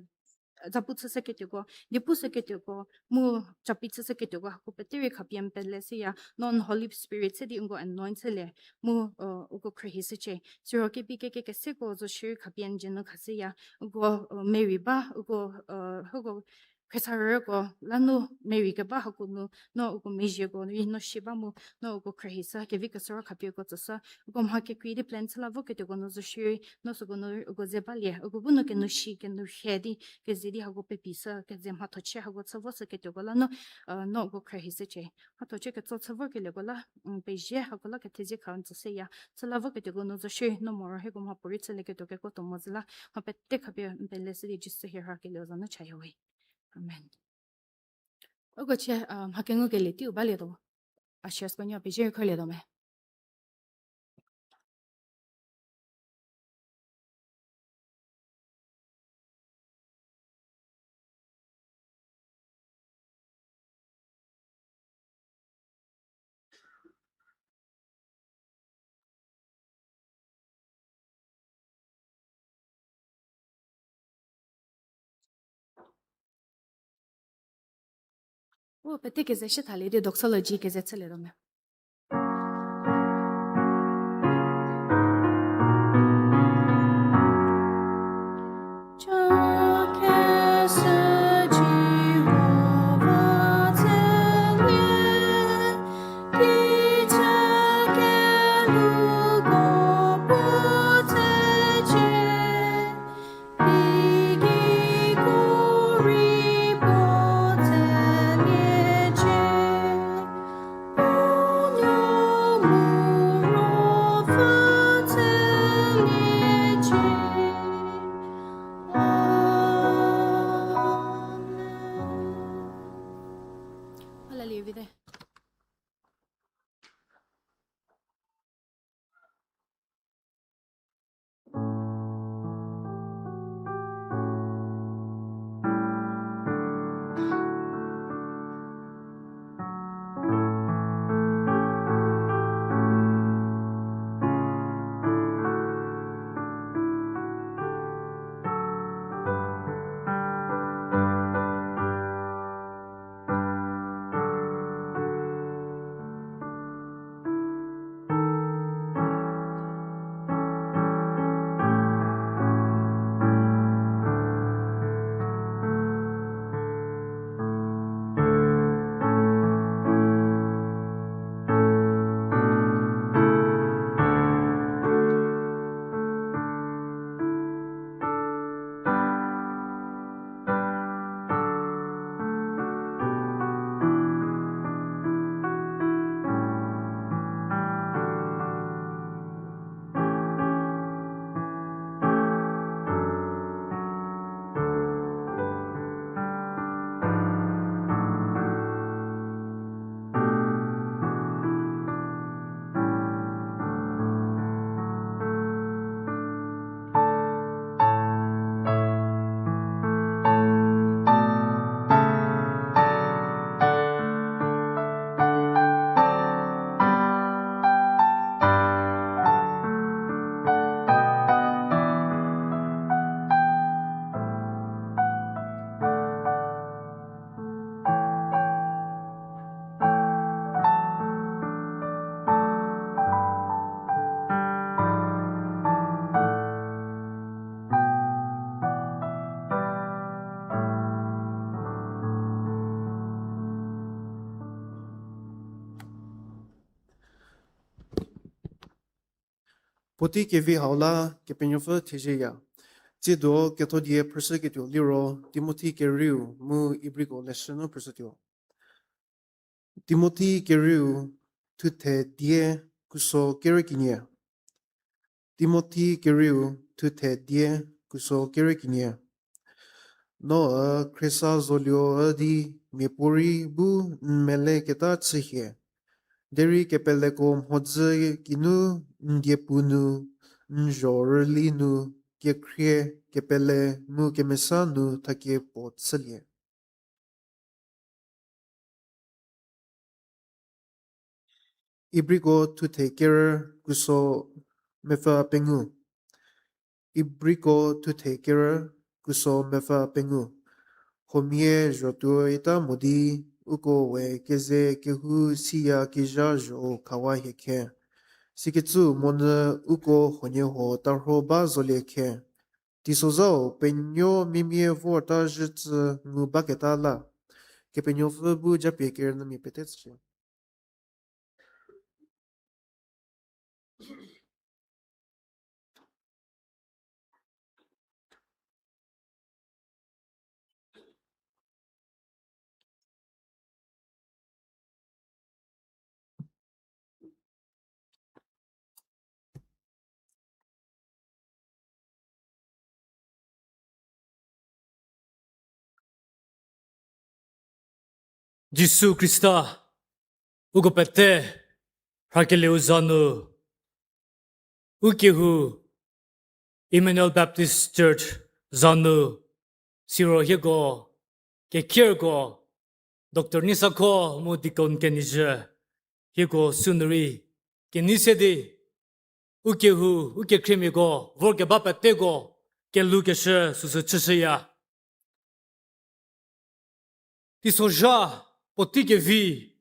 zapu chüshüketuoko, diepu shüketuoko, mu capi chüshüketuoko, hako pete rei khapie n pele shüya, no n Holy Spirit se di nko anoint chülie, mu, uh, uko khriehishücie. Siro kebi keke keseko zo shierei khapie n jü nu khashüya, uko, uh, merei ba, uko, uh, hako khriesarüko la nu merei keba hako nu, no uko mezhieko rei no shi ba mu, no uko khriehishü, kevi kesüro khapie uko tsüshü, uko mha kekrei di plan chü la voketuoko nu zo shierei, no süko nu uko ze balie, uko bu no kenou shi, kenou rhie di, keze di hako pepishü, keze mhathochie hako chü voshüketuoko la nu, uh, no uko khriehishücie. Mhathochie ketso chü vokelieko la, mm, pezie hako la kethezie kha n tsüshüya, chü la voketuoko nu zo shierei, no moro hieko mhapuorei chülieketuo keko tuo mo zü la, mha pete khapie n pele shü di Jisu hie rhakelieu za nu chaya we. Amen. Uko chie, uh, mha kengukelie teiu balietuo. Ushers ko nuo pezie rei khrolietuo me. O, pete keze shü thalie di doxology keze chülietuo me. Hallelujah. Puotei kevi hau la Kepenuopfü thezieya. Tsiedo kethodie phrüshüketuo liro Timothi kerieu mu Ibriko leshü nu phrüshütuo. Timothi kerieu thuthe die khuso kerü kenie. Timothi kerieu thuthe die khuso kerü kenie. No, khriesa zoluo üdi miapuorei bu n meleketa chühie. Derei kepeleko mhodzü kinu n diepu nu, n zho rüli nu, kekhrie, kepele mu kemesa nu thakie puo chülie. Ibriko thuthe kerü khuso mepfü pengou. Ibriko thuthe kerü khuso mepfü pengou. huomia zhotuo ita mo di, uko we keze kehou siya kezha zho-u khawa hie khe. Sikecü monyü uko huonie huo tarho ba zolie khe. Teisozhau penuo mimia vorta zhücü ngu baketa la. Kepenuopfü bu japie kerünyümia pete tsüshie. Jisu Khrista, uko pete, rhakelieu za nu, u kehou, Emmanuel Baptist Church za nu, siro hieko, kekhriko, Doctor Nisakho mu Deacon Kenizhü, hieko sünu rei, kenei se di, u kehou, u kekhriemiako, vorkeba peteko, kelhoukeshü süsü chüshüya. Teisozha, puotei kevi,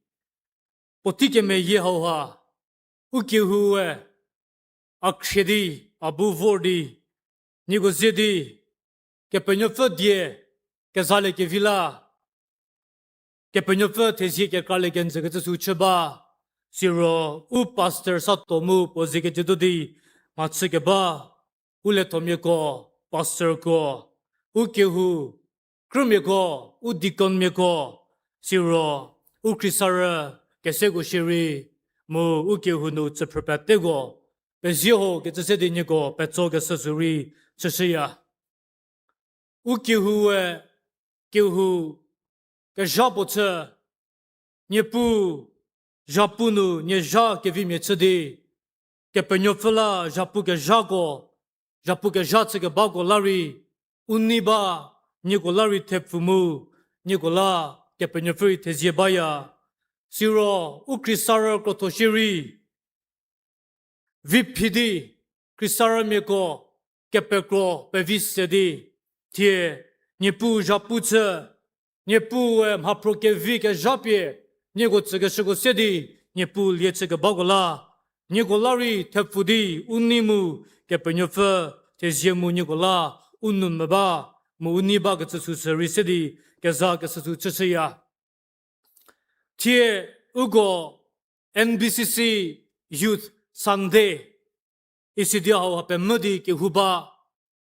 puotei kemeyie hauha, u kehoue, a khrie di, a bu vor di, nieko ze di, Kepenuopfü die, kezalie kevi la, Kepenuopfü thezie kekralie kenjü kecü sü chü ba, siro u pastor Sato mu puo ze kecüdo di, mhachü keba, u liethomiako, pastorko, u kehou, krümiako, u deaconmiako, siro, u khriesarü, keseko shierei, mu u kehou nu tsüphrü peteko, pezie ho kecü se di nieko petso keshü sü rei chüshüya. U kehoue, kehou, kezha puo chü, Niepuu, zhapu nu nie zha kevimia chü di, Kepenuopfü la zhapu kezhako, zhapu kezha chükebako la rei, u nei ba, nieko la rei thepfu mu, nieko la Kepenuopfü rei thezie baya. Siro, u khriesarü krotho shierei, vi phi di, khriesarümiako, kepekro pevi se di, thie, Niepuu zhapu chü, Niepuue mhaphro kevi kezha pie, nieko tsükeshüko se di, Niepuu lie chükebako la, nieko la rei thepfu di, u nei mu, Kepenuopfü, thezie mu nieko la, u nou meba, mu u nei bakecü süsü rei se di, keza keshü sü chüshüya. Thie uko N B C C Youth Sunday, isi di hauha pemvü di kehou ba,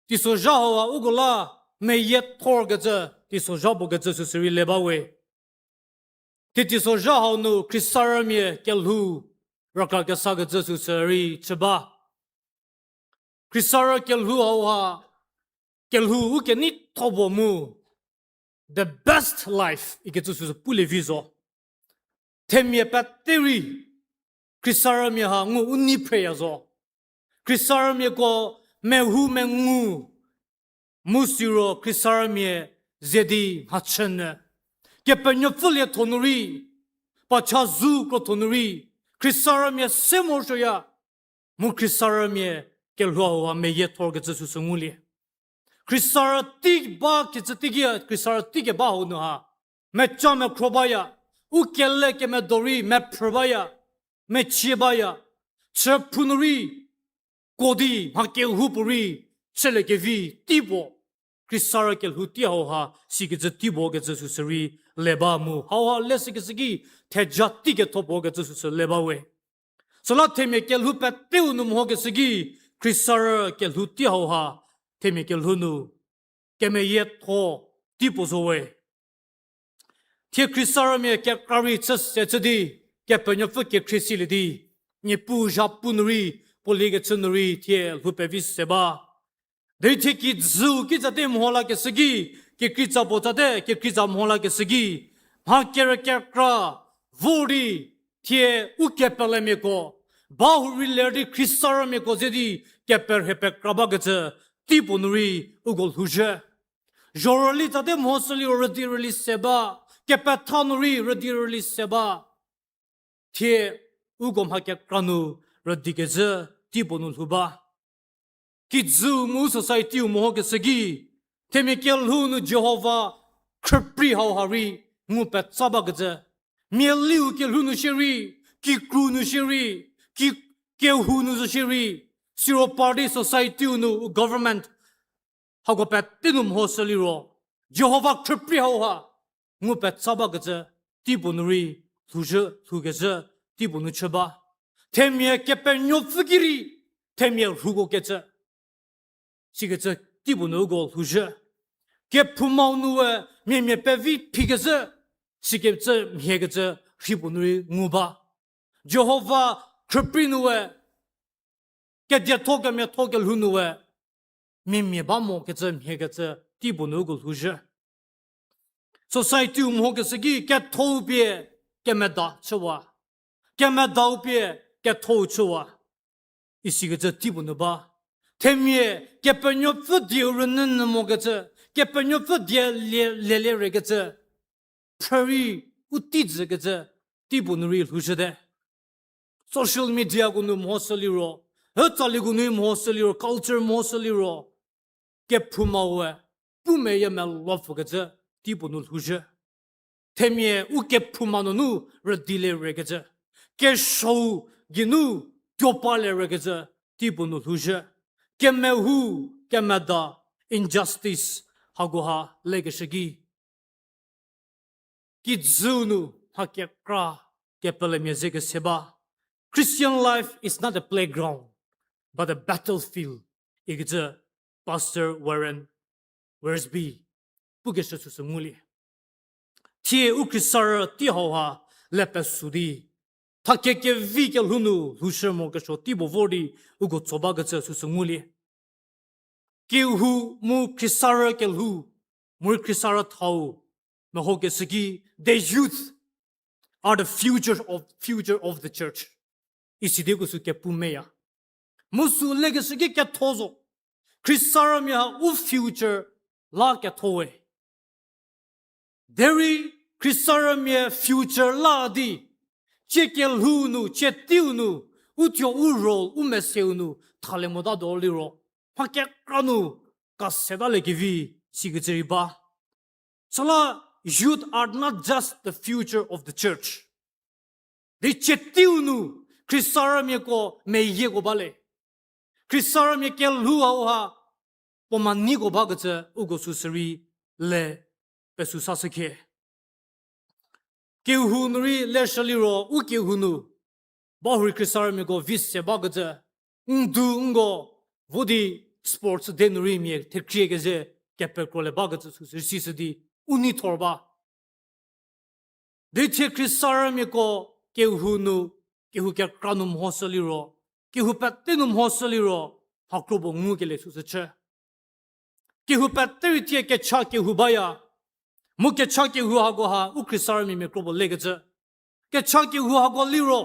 teisozha hauha uko la meyiethorkecü teisozha puo kecü süsü rei le ba we. Thie teisozha hau nu khriesarümia kelhou raka kesakecü süsü rei chü ba. Khriesarü kelhou hauha, kelhou u keneitho puo mu, the best life ikecü süsü pulie vi zo. Themia pete rei, khriesarümia ha ngu u nei phreya zo. Khriesarümiako mehou mengu, mu siro khriesarümia ze di mhachünyü. Kepenuopfü lietho nu rei, pacha zu krotho nu rei, khriesarümia se morosuoya, mu khriesarümia kelhou hauha meyiethorkecü süsü ngulie. Khriesarü tei ba kecü teiki, khriesarü teikeba hau nu ha, meca mekhro baya, u kele kemedo rei mephrü baya, mechie baya, chüphou nu rei, ko di mha kehoupuorei, chülie kevi tei puo, khriesarü kelhou tei hauha sikecü tei puo kecü süsü rei le ba mu hauha leshükeshü ki, theja teiketho puo kecü süsü le ba we. Süla themia kelhou peteu nu mehokeshü ki, khriesarü kelhou tei hauha, themia kelhou nu, kemeyietho tei puo zo we. Thie khriesarümia kekra rei chü se chü di, Kepenuopfü kekhrie silie di, Niepuu zhapu nu rei, puo liekecü nu rei thie lhou pevi se ba. Derei thie kijüu ki tsate meho lakeshü ki, kekreitsa puo tsate, kekreitsa meho lakeshü ki, mha kerükekra, vor di, thie u kepelemiako, ba hurei ler di khriesarümiako ze di, keperhie pekra bakecü, tei puo nu rei uko lhouzhie. Zhorüli tsate mehoshülie rüdi rüli se ba, kepetha nu rei rüdi rüli se ba. Thie uko mha kekra nu rüdi kezhü tei puo nu lhou ba. Kijüu mu society-u mehokeshü ki, themia kelhou nu Jihova khrüprei hauha rei ngu petsa bakecü, mialiu kelhou nu shierei, kikru nu shierei, ki, kehou nu zo shierei, siro party society-u nu government hako pete nu mhoshü liro, Jihova khrüprei hauha ngu petsa bakecü, teipuo nu rei lhouzhü, lhoukecü, teipuo nu chü ba. Themia Kepenuopfü ki rei, themia rhuko kecü, sikecü teipuo nu uko lhouzhü. Kephoumau nu we miamia pevi phikezhü, sikecü mhiekecü rheipuo nu rei ngu ba. Jihova khrüprei nu we, kedietho kemiatho kelhou nu we, miamia ba mokecü mhiekecü teipuo nu uko lhouzhü. Society-u mhokeshü ki ketho-u pie kemeda chüwa, kemedau pie ketho-u chüwa, isikecü teipuo nu ba. Themia Kepenuopfü dieu rünyünyü mokecü, Kepenuopfü die lie, lielie rekecü, phrü rei u tei jükecü teipuo nu rei lhouzhüte. Social mediako nu mhoshü liro, hütsaliko nu mhoshü liro, culture mhoshü liro, kephoumau we pu meyie melou pfükecü teipuo nu lhouzhü. Themia u kephouma nunu rüdilie rekecü, kesuou geinu tuopalie rekecü teipuo nu lhouzhü. Kemehou, kemeda, injustice hakoha lekeshü ki, kijüu nu mha kekra kepelemia ze kese ba. Christian life is not a playground, but a battlefield, ikecü Pastor Warren Wiersbe pukeshü süsü ngulie. Thie u khriesarü tei hauha le pesü di, thakie kevi kelhou nu lhoushü mokesuo teipuo vor di uko tso bakecü süsü ngulie. Kehou mu khriesarü kelhou, morei khriesarü thau, mehokeshü ki, the youth are the future of, future of the church, isidi uko sü kepu meya. Mu sü lekeshü ki ketho zo. Khriesarümia ha u future la ketho we. Derei khriesarümia future la di, tsie kelhou nu, tsie teiu nu, u thuo u role, u meseu nu thalie mota do liro, mha kekra nu kasetaliekevi sikecü rei ba. Süla youth are not just the future of the church. Di tsie teiu nu khriesarümiako meyieko ba le. Khriesarümia kelhou hauha puo ma neiko bakecü uko süsü rei le pesü sashükhie. Kehou nu rei leshü liro u kehou nu bahurei khriesarümiako vi se bakecü, ndu nko vo di sports day nu rei mia thekhrie keze kepekrolie bakecü süsü sishü di u neithor ba. Di thie khriesarümiako kehou nu, kehou kekra nu mhoshü liro, kehou pete nu mhoshü liro, mha kropuo ngukelie süsü chü. Kehou pete rei thie kecha kehou baya. Mu kecha kehou hako ha u khriesarümia mia kropuo lekecü. Kecha kehou hako liro,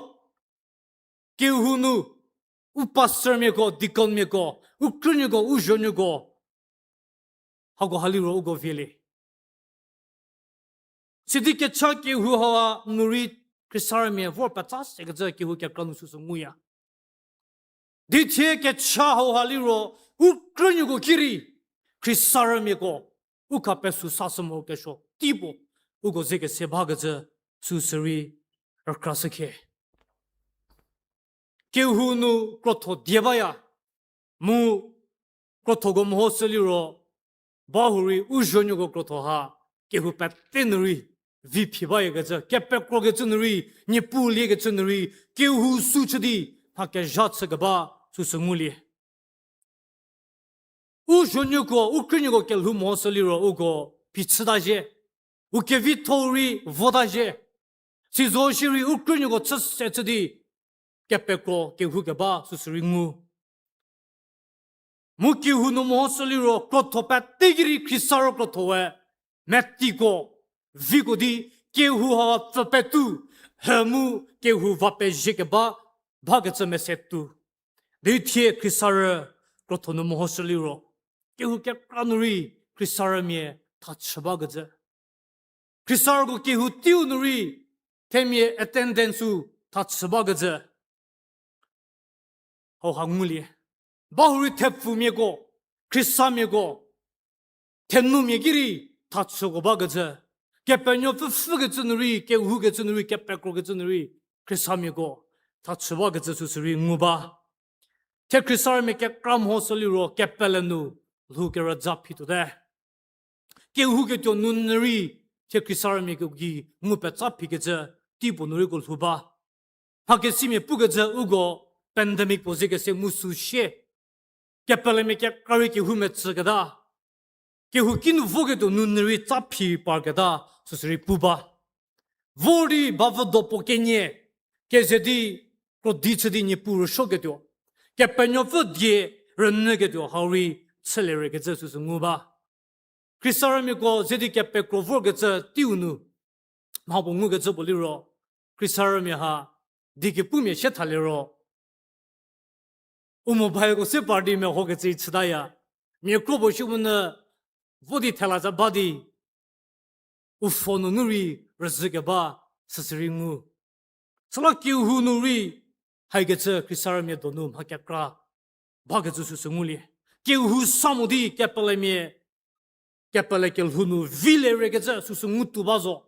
kehou nu u pastormiako, deaconmiako, u krünuoko, u zhonuoko, hako ha liro uko vielie. Sidi kecha kehou hauha nu rei khriesarümia vor petsa sekecü kehou kekra nu süsü nguya. Di thie kecha hauha liro u krünuoko ki rei khriesarümiako u kha pesü sashü mokesuo teipuo uko ze kese bakecü süsü rei rükrashükhie. Kehou nu krotho die baya, mu krothoko mhoshü liro, bahurei u zhonuoko krotho ha, kehou pete nu rei vi phi bayakecü, kepekrokecü nu rei, niepu liekecü nu rei, kehou sü chü di mha kezha chükeba süsü ngulie. U zhonuoko, u krünuoko kelhou mhoshü liro uko phichüta zhie, u kevitho rei vota zhie. Sizo shierei u krünuoko chü se chü di kepekro kehou keba süsü rei ngu. Mu kehou nu mhoshü liro krotho pete ki rei khriesarü krotho we metiko, viko di kehou ha pfü petu, he mu kehou va pezhie keba, bakecü mese tu. Di thie khriesarü krotho nu mhoshü liro, kehou kekra nu rei khriesarümia thachü bakecü. Khriesarüko kehou teiu nu rei themia attendance-u thachü bakecü hauha ngulie. Bahurei thepfumiako, khriesamiako, thenumia ki rei thachüko bakecü, Kepenuopfü pfhükecü nu rei, kehoukecü nu rei, kepekrokecü nu rei, khriesamiako thachü bakecü süsü rei ngu ba. Thie khriesarümia kekra mhoshü liro kepele nu lhou kerüza phituote. Kehouketuo nunu rei thie khriesarümiako gei ngu petsa phikecü teipuo nu reiko lhou ba. Mhakesimia pukecü uko pandemic puo zekese mu sü shie. Kepelemia kekra rei kehou metsüketa, kehou kinu voketuo nunu rei tsa phi parketa süsü rei pu ba. Vor di bavüdo puo kenie, keze di krodi chü di Niepuu rüsuoketuo, Kepenuopfü die rünyüketuo hau rei chülie rekecü süsü ngu ba. Khriesarümiako ze di kepekro vorkecü teiu nu mhapuo ngukecü puo liro, khriesarümia ha die kepumia sie thalie ro, u mobileko se par di mehokecü chütaya. Mia kro puo shi mu nyü vo di thela za ba di, u phone nunu rei rüzhükeba süsü rei ngu. Süla kehou nu rei haikecü khriesarümia donu mha kekra bakecü süsü ngulie. Kehou sa mo di kepelemia, kepele kelhou nu vilie rekecü süsü ngutuo ba zo.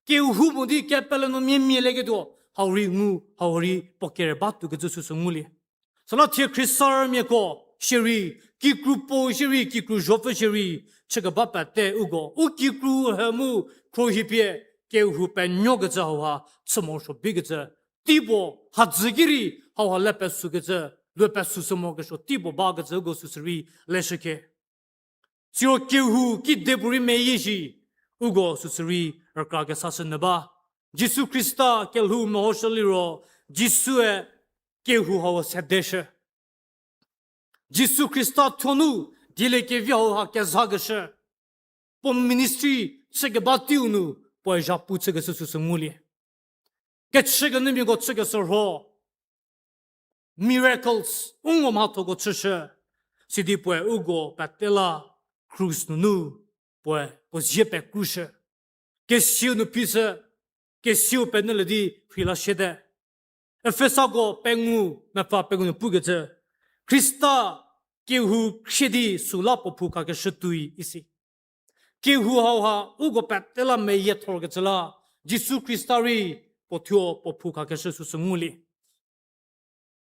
Kehou mo di kepele nu miamielie ketuo hau rei ngu, hau rei puo kere batuokecü süsü ngulie. Süla thie khriesarümiako shierei, kikru puo shierei, kikru zhopfü shierei chükeba pete uko u kikru he mu khruohipie kehou penuokecü hauha chü morosuo bikecü teipuo, hadzü ki rei hauha le pesükecü, lhou pesüshü mokesuo teipuo bakecü uko süsü rei leshükhe. Siro kehou kidepuorei meyie shi, uko süsü rei rükra kesashü nyü ba. Jisu Khrista kelhou mehoshü liro, Jisue kehou hau sedeshü. Jisu Khrista thuonu dieliekevi hauha kezhakeshü. Puo ministry chükeba teiu nu puoe zhapu chükeshü süsü ngulie. Kechükenyümiako chükeshürho, miracles, u ngo mhathoko chüshü, sidi puoe uko pete la krus nunu puoe puo zie pekrushü. Kesiu nu phishü, kesiu penyülie di rheila siete. Efesako pengou, mepfü pengou nu pukecü, Khrista kehou khrie di süla puo phou khakeshü tuoi isi. Kehou hauha uko pete la meyiethorkecü la, Jisu Khrista rei puo thuo puo phou khakeshü süsü ngulie.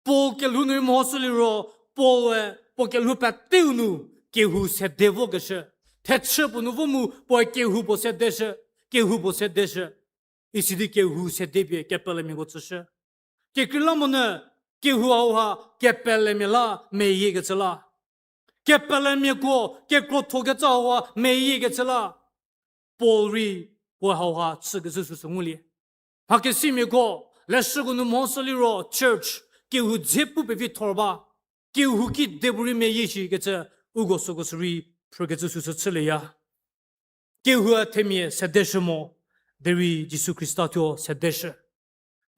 Paul kelhou nu rei mehoshü liro, Paul-e puo kelhou peteu nu kehou sede vokeshü. Thechü puo nu vo mu puoe kehou puo sedeshü, kehou puo sedeshü. Isidi kehou sedepie kepelemiako tsüshü. Kekreilamonyü kehou hauha kepelemia la meyiekecü la, kepelemiako kekrothokecü hauha meyiekecü la, Paul rei puo hauha chükecü süsü ngulie. Mhakesimiako, leshüko nu mehoshü liro church kehou dze pu pevi thor ba, kehou kidepuorei meyie shikecü, uko süko sürei phrükecü süsü chülieya. Kehoue themia sedeshü mo, derei Jisu Khrista thuo sedeshü.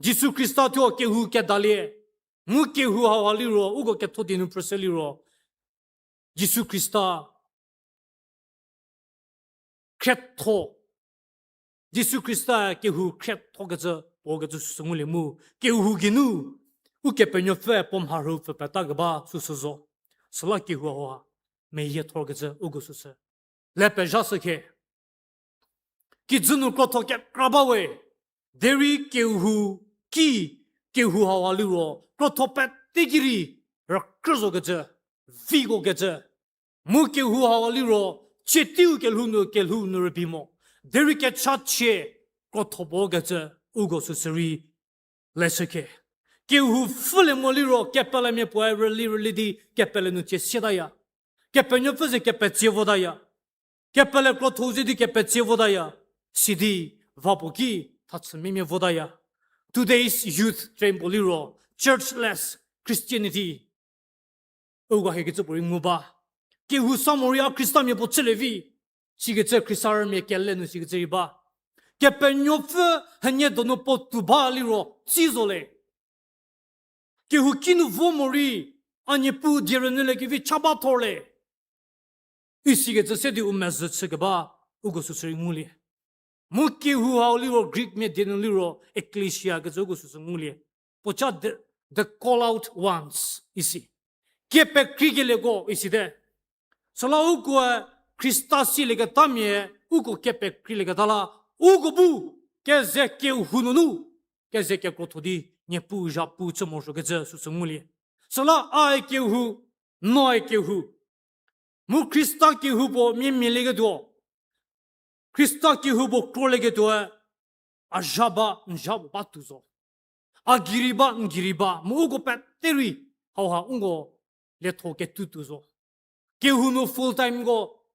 Jisu Khrista thuo kehou kedalie, mu kehou hauha liro uko ketho di nu phrüshü liro, Jisu Khrista khrietho, Jisu Khrista kehou khriethokecü puo kecü süsü ngulie mu, kehou geinu Ukepenuopfü puo mharhü pfü petakeba süsü zo. Süla kehou hauha meyiethorkecü uko süsü le pezhashükhe. Kijü nu krotho kekra ba we, derei kehou ki, kehou hauha liro krotho pete ki rei rükrü zokecü, viko kecü, mu kehou hauha liro tsie teiu kelhou nu kelhou nu rübei mo, derei kechachie krotho puo kecü uko süsü rei leshükhe. Kehou pfhülie mo liro kepelemia puoe rüli rüli di kepele nu tsie sietaya. Kepenuopfü ze kepetsie votaya. Kepele krotho ze di kepetsie votaya. Sidi va puo ki thachü mimia votaya. Today's youth trend puo liro churchless Christianity. Uko hie kecü puorei ngu ba. Kehou sa morei a Khristamia puo chülie vi, sikecü Khristarümia kele nu sikecü rei ba. Kepenuopfü hanie donu puo tuo ba liro tsi zo le. Kehou kinu vo morei a Niepuu die rünyüliekevi cha ba thor le, isikecü se di u mezhü chükeba uko süsü rei ngulie. Mu kehou hau liro Greek mia die nu liro ekklesia kecü uko süsü ngulie. Puoca the, the call out ones isi. Kepekreikelieko isite. Süla ukoe Khrista silieketamia uko kepekrielieketa la, uko bu keze kehou nunu keze kekrotho di Niepuu zhapu chü morosuokecü süsü ngulie. Süla a-e kehou, no-e kehou, mu Khrista kehou puo miamialieketuo, Khrista kehou puo krolieketuoe, a zha ba, n zha puo ba tuo zo. A gei rei ba, n gei rei ba, mu uko pete rei hauha uko lietho ketuo tuo zo. Kehou nu full timeko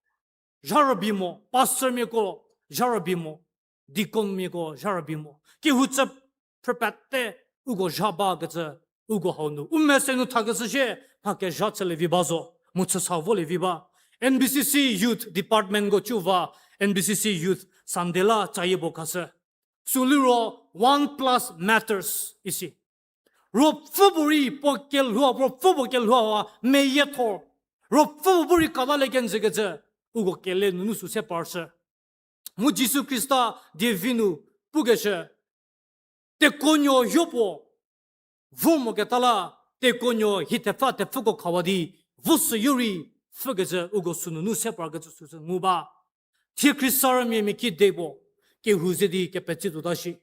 zha rübei mo, pastormiako zha rübei mo, deaconmiako zha rübei mo. Kehou chü phrü pete uko zha bakecü, uko hau nu u mese nu thakeshü shie, mha kezha chülievi ba zo, mu chüsa volievi ba. N B C C Youth Departmentko cü va, N B C C Youth Sunday la cayie puo khashü. Sü liro one plus matters isi. Ruopfü puo rei puo kelhou, ruopfü puo kelhou ha meyiethor. Ruopfü puo bu rei katalie kenjükecü, uko kele nunu sü se parshü. Mu Jisu Khrista dievi nu pukeshü, tekuonuo yopuo vo moketa la, tekuonuo hie thepfü thepfüko khawa di, vo süyo rei pfhükecü uko sünunu se parkecü süsü ngu ba. Thie Khrista rümia mia kide puo, kehou ze di kepetse tuota shi.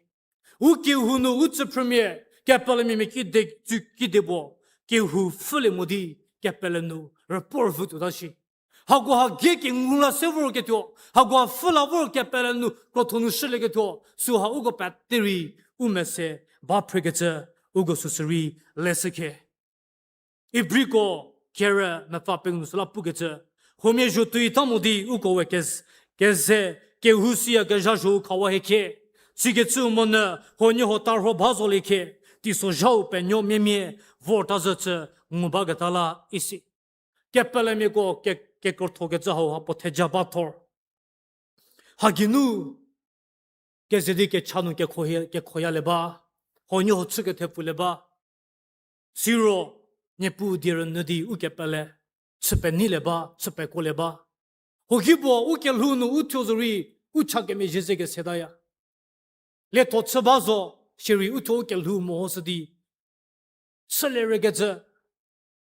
U kehou nu u tsüphrümia, kepelemia mia kide, tsü kide puo, kehou pfhülie mo di, kepele nu rüpuo rüvü tuota shi. Hakoha gie kengu la se vorketuo, hakoha pfhü la vor kepele nu krotho nu shülieketuo, süha uko pete rei u mese ba phrekecü, uko süsü rei leshükhe. Ibriko kerü mepfü pengou nu süla pukecü, huomia zho tuota mo di uko we kez-, keze kehou siyakezha zho-u khawa hiecie. Sikecü monyü huoniehuo tarho ba zoliecie, teisozha-u penuo miamia vorta zhü cü ngu baketa la isi. Kepelemiako ke-, kekrotho kecü hauha puo theja ba thor. Hageinu keze di kecha nu kekhoyalie ba, huoniehuo chü kethepfulie ba. Siro, Niepuu die rünyü di u kepele, chü peneilie ba, chü pekuolie ba. Huoki puo u kelhou nu u thuo zorei, u cha kemezhie ze kesetaya. Lietho chü ba zo, shierei u thuo u kelhou mehoshü di chülie rükecü,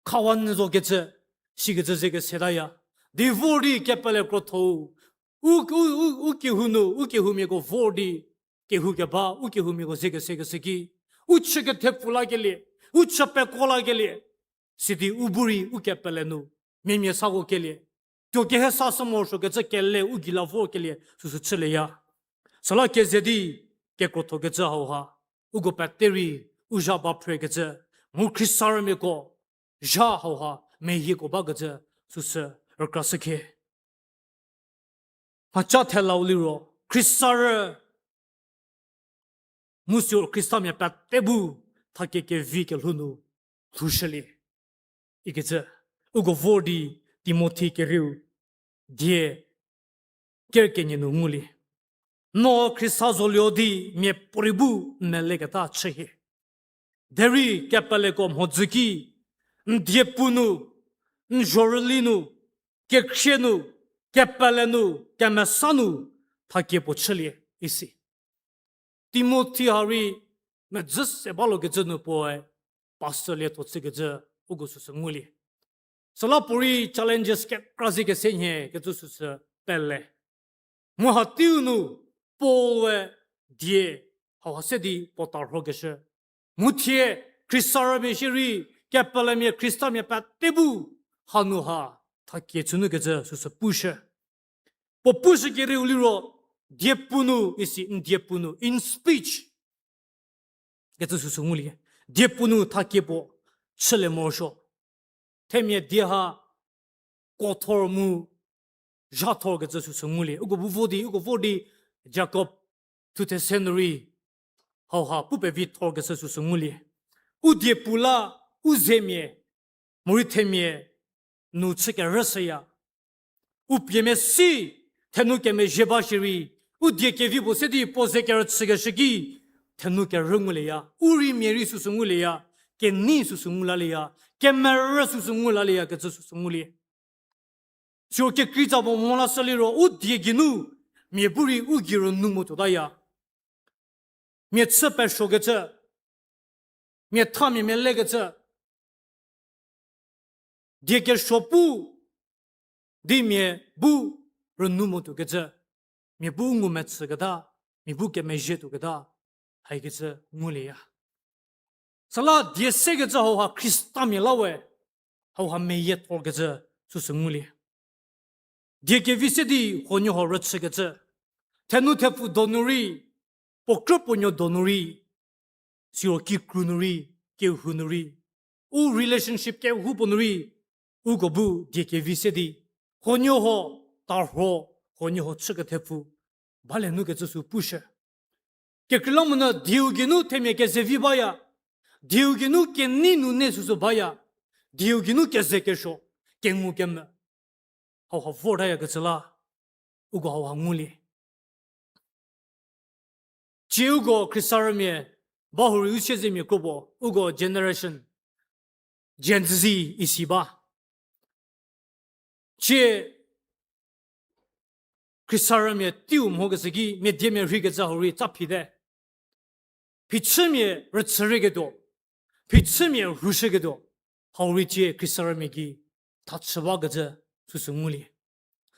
khawa nyü zokecü, sikecü ze kesetaya. Di vor di kepele krotho-u, u, u, u, u kehou nu, u kehoumiako vor di, kehou keba, u kehoumiako ze kesekeshü ki, u chü kethepfu lakelie, u chü pekuo lakelie, sidi u bu rei u kepele nu, miamia sako kelie, tuo kehesashü morosuokecü kele u gei la vorkelie süsü chülieya. Süla keze di kekrothokecü hauha, uko pete rei u zha ba phrekecü, mu Khrista rümiako zha hauha meyieko bakecü süsü rükrashükhe. Mhaca thelau liro, Khrista rü mu siro Khristamia pete bu thakie kevi kelhou nu lhoushülie ikecü, uko vor di Timothi kerieu die ker kenie nu ngulie. No Khrista zolie di miapuorei bu meleketa chühie. Derei kepeleko mhodzü ki, n diepu nu, n zhorüli nu, kekhrie nu, kepele nu, kemesa nu, thakie puo chülie isi. Timothi ha rei medzü se balokecü nu puoe pastor lietho chükecü uko süsü ngulie. Süla puorei challenges kekra zie kese nhie kecü süsü pele. Mu ha teiu nu Paul-e die hauha se di puo tarhokeshü. Mu thie Khrista rümia shierei, kepelemia Khristamia pete bu hanu ha thakie chünukecü süsü pushü. Puo pushü kerieu liro, diepu nu isi n diepu nu, in speech kecü süsü ngulie. Diepu nu thakie puo chülie morosuo. Themia die ha kuothor mu zhathor kecü süsü ngulie. Uko bu vo di, uko vor di Jakob thuthe se nu rei hauha pu pevi thor kecü süsü ngulie. U diepu la, u zemia, morei themia nu chü kerüshüya. U pie mesi, thenu kemezhie ba shierei, u die kevi puo se di puo ze kerüchükeshü ki, thenu kerü ngulieya, u rei mia rei süsü ngulieya, kenei süsü ngu lalieya, kemerü süsü ngu lalieya kecü süsü ngulie. Siro kekreitsa puo mo lashü liro, u die geinu, mia bu rei u gei rünu mo tuotaya. Mia chü pesuokecü, mia thamia melekecü, die kesuo pu di mia bu rünu mo tuokecü. mia bu ngumetsüketa, mia bu kemezhie tuoketa, haikecü ngulieya. Süla die sekecü hauha Khristamia la we, hauha meyiethorkecü süsü ngulie. Die kevi se di huoniehuo rüchükecü, thenu thepfu donu rei, puo krü puo nuo donu rei, siro kikru nu rei, kehou nu rei, u relationship kehoupuo nu rei, uko bu die kevi se di, huoniehuo tarho, huoniehuo chükethepfu balie nu kecü sü pushü. Kekreilamonyü dieu geinu themia kezevi baya, dieu geinu kenei nu ne süsü baya, dieu geinu kezekesuo, kengu kemvü, hauha vortayakecü la, uko hauha ngulie. Cie uko Khristarümia ba hurei u siezemia kropuo, uko generation Gen Z isi ba. Cie Khristarümia teiu mhokeshü ki mia diemia rheikecü hau rei tsa phite. Phichümia rüchürieketuo, phichümia rhushüketuo, hau rei cie Khristarümia ki thachü bakecü süsü ngulie.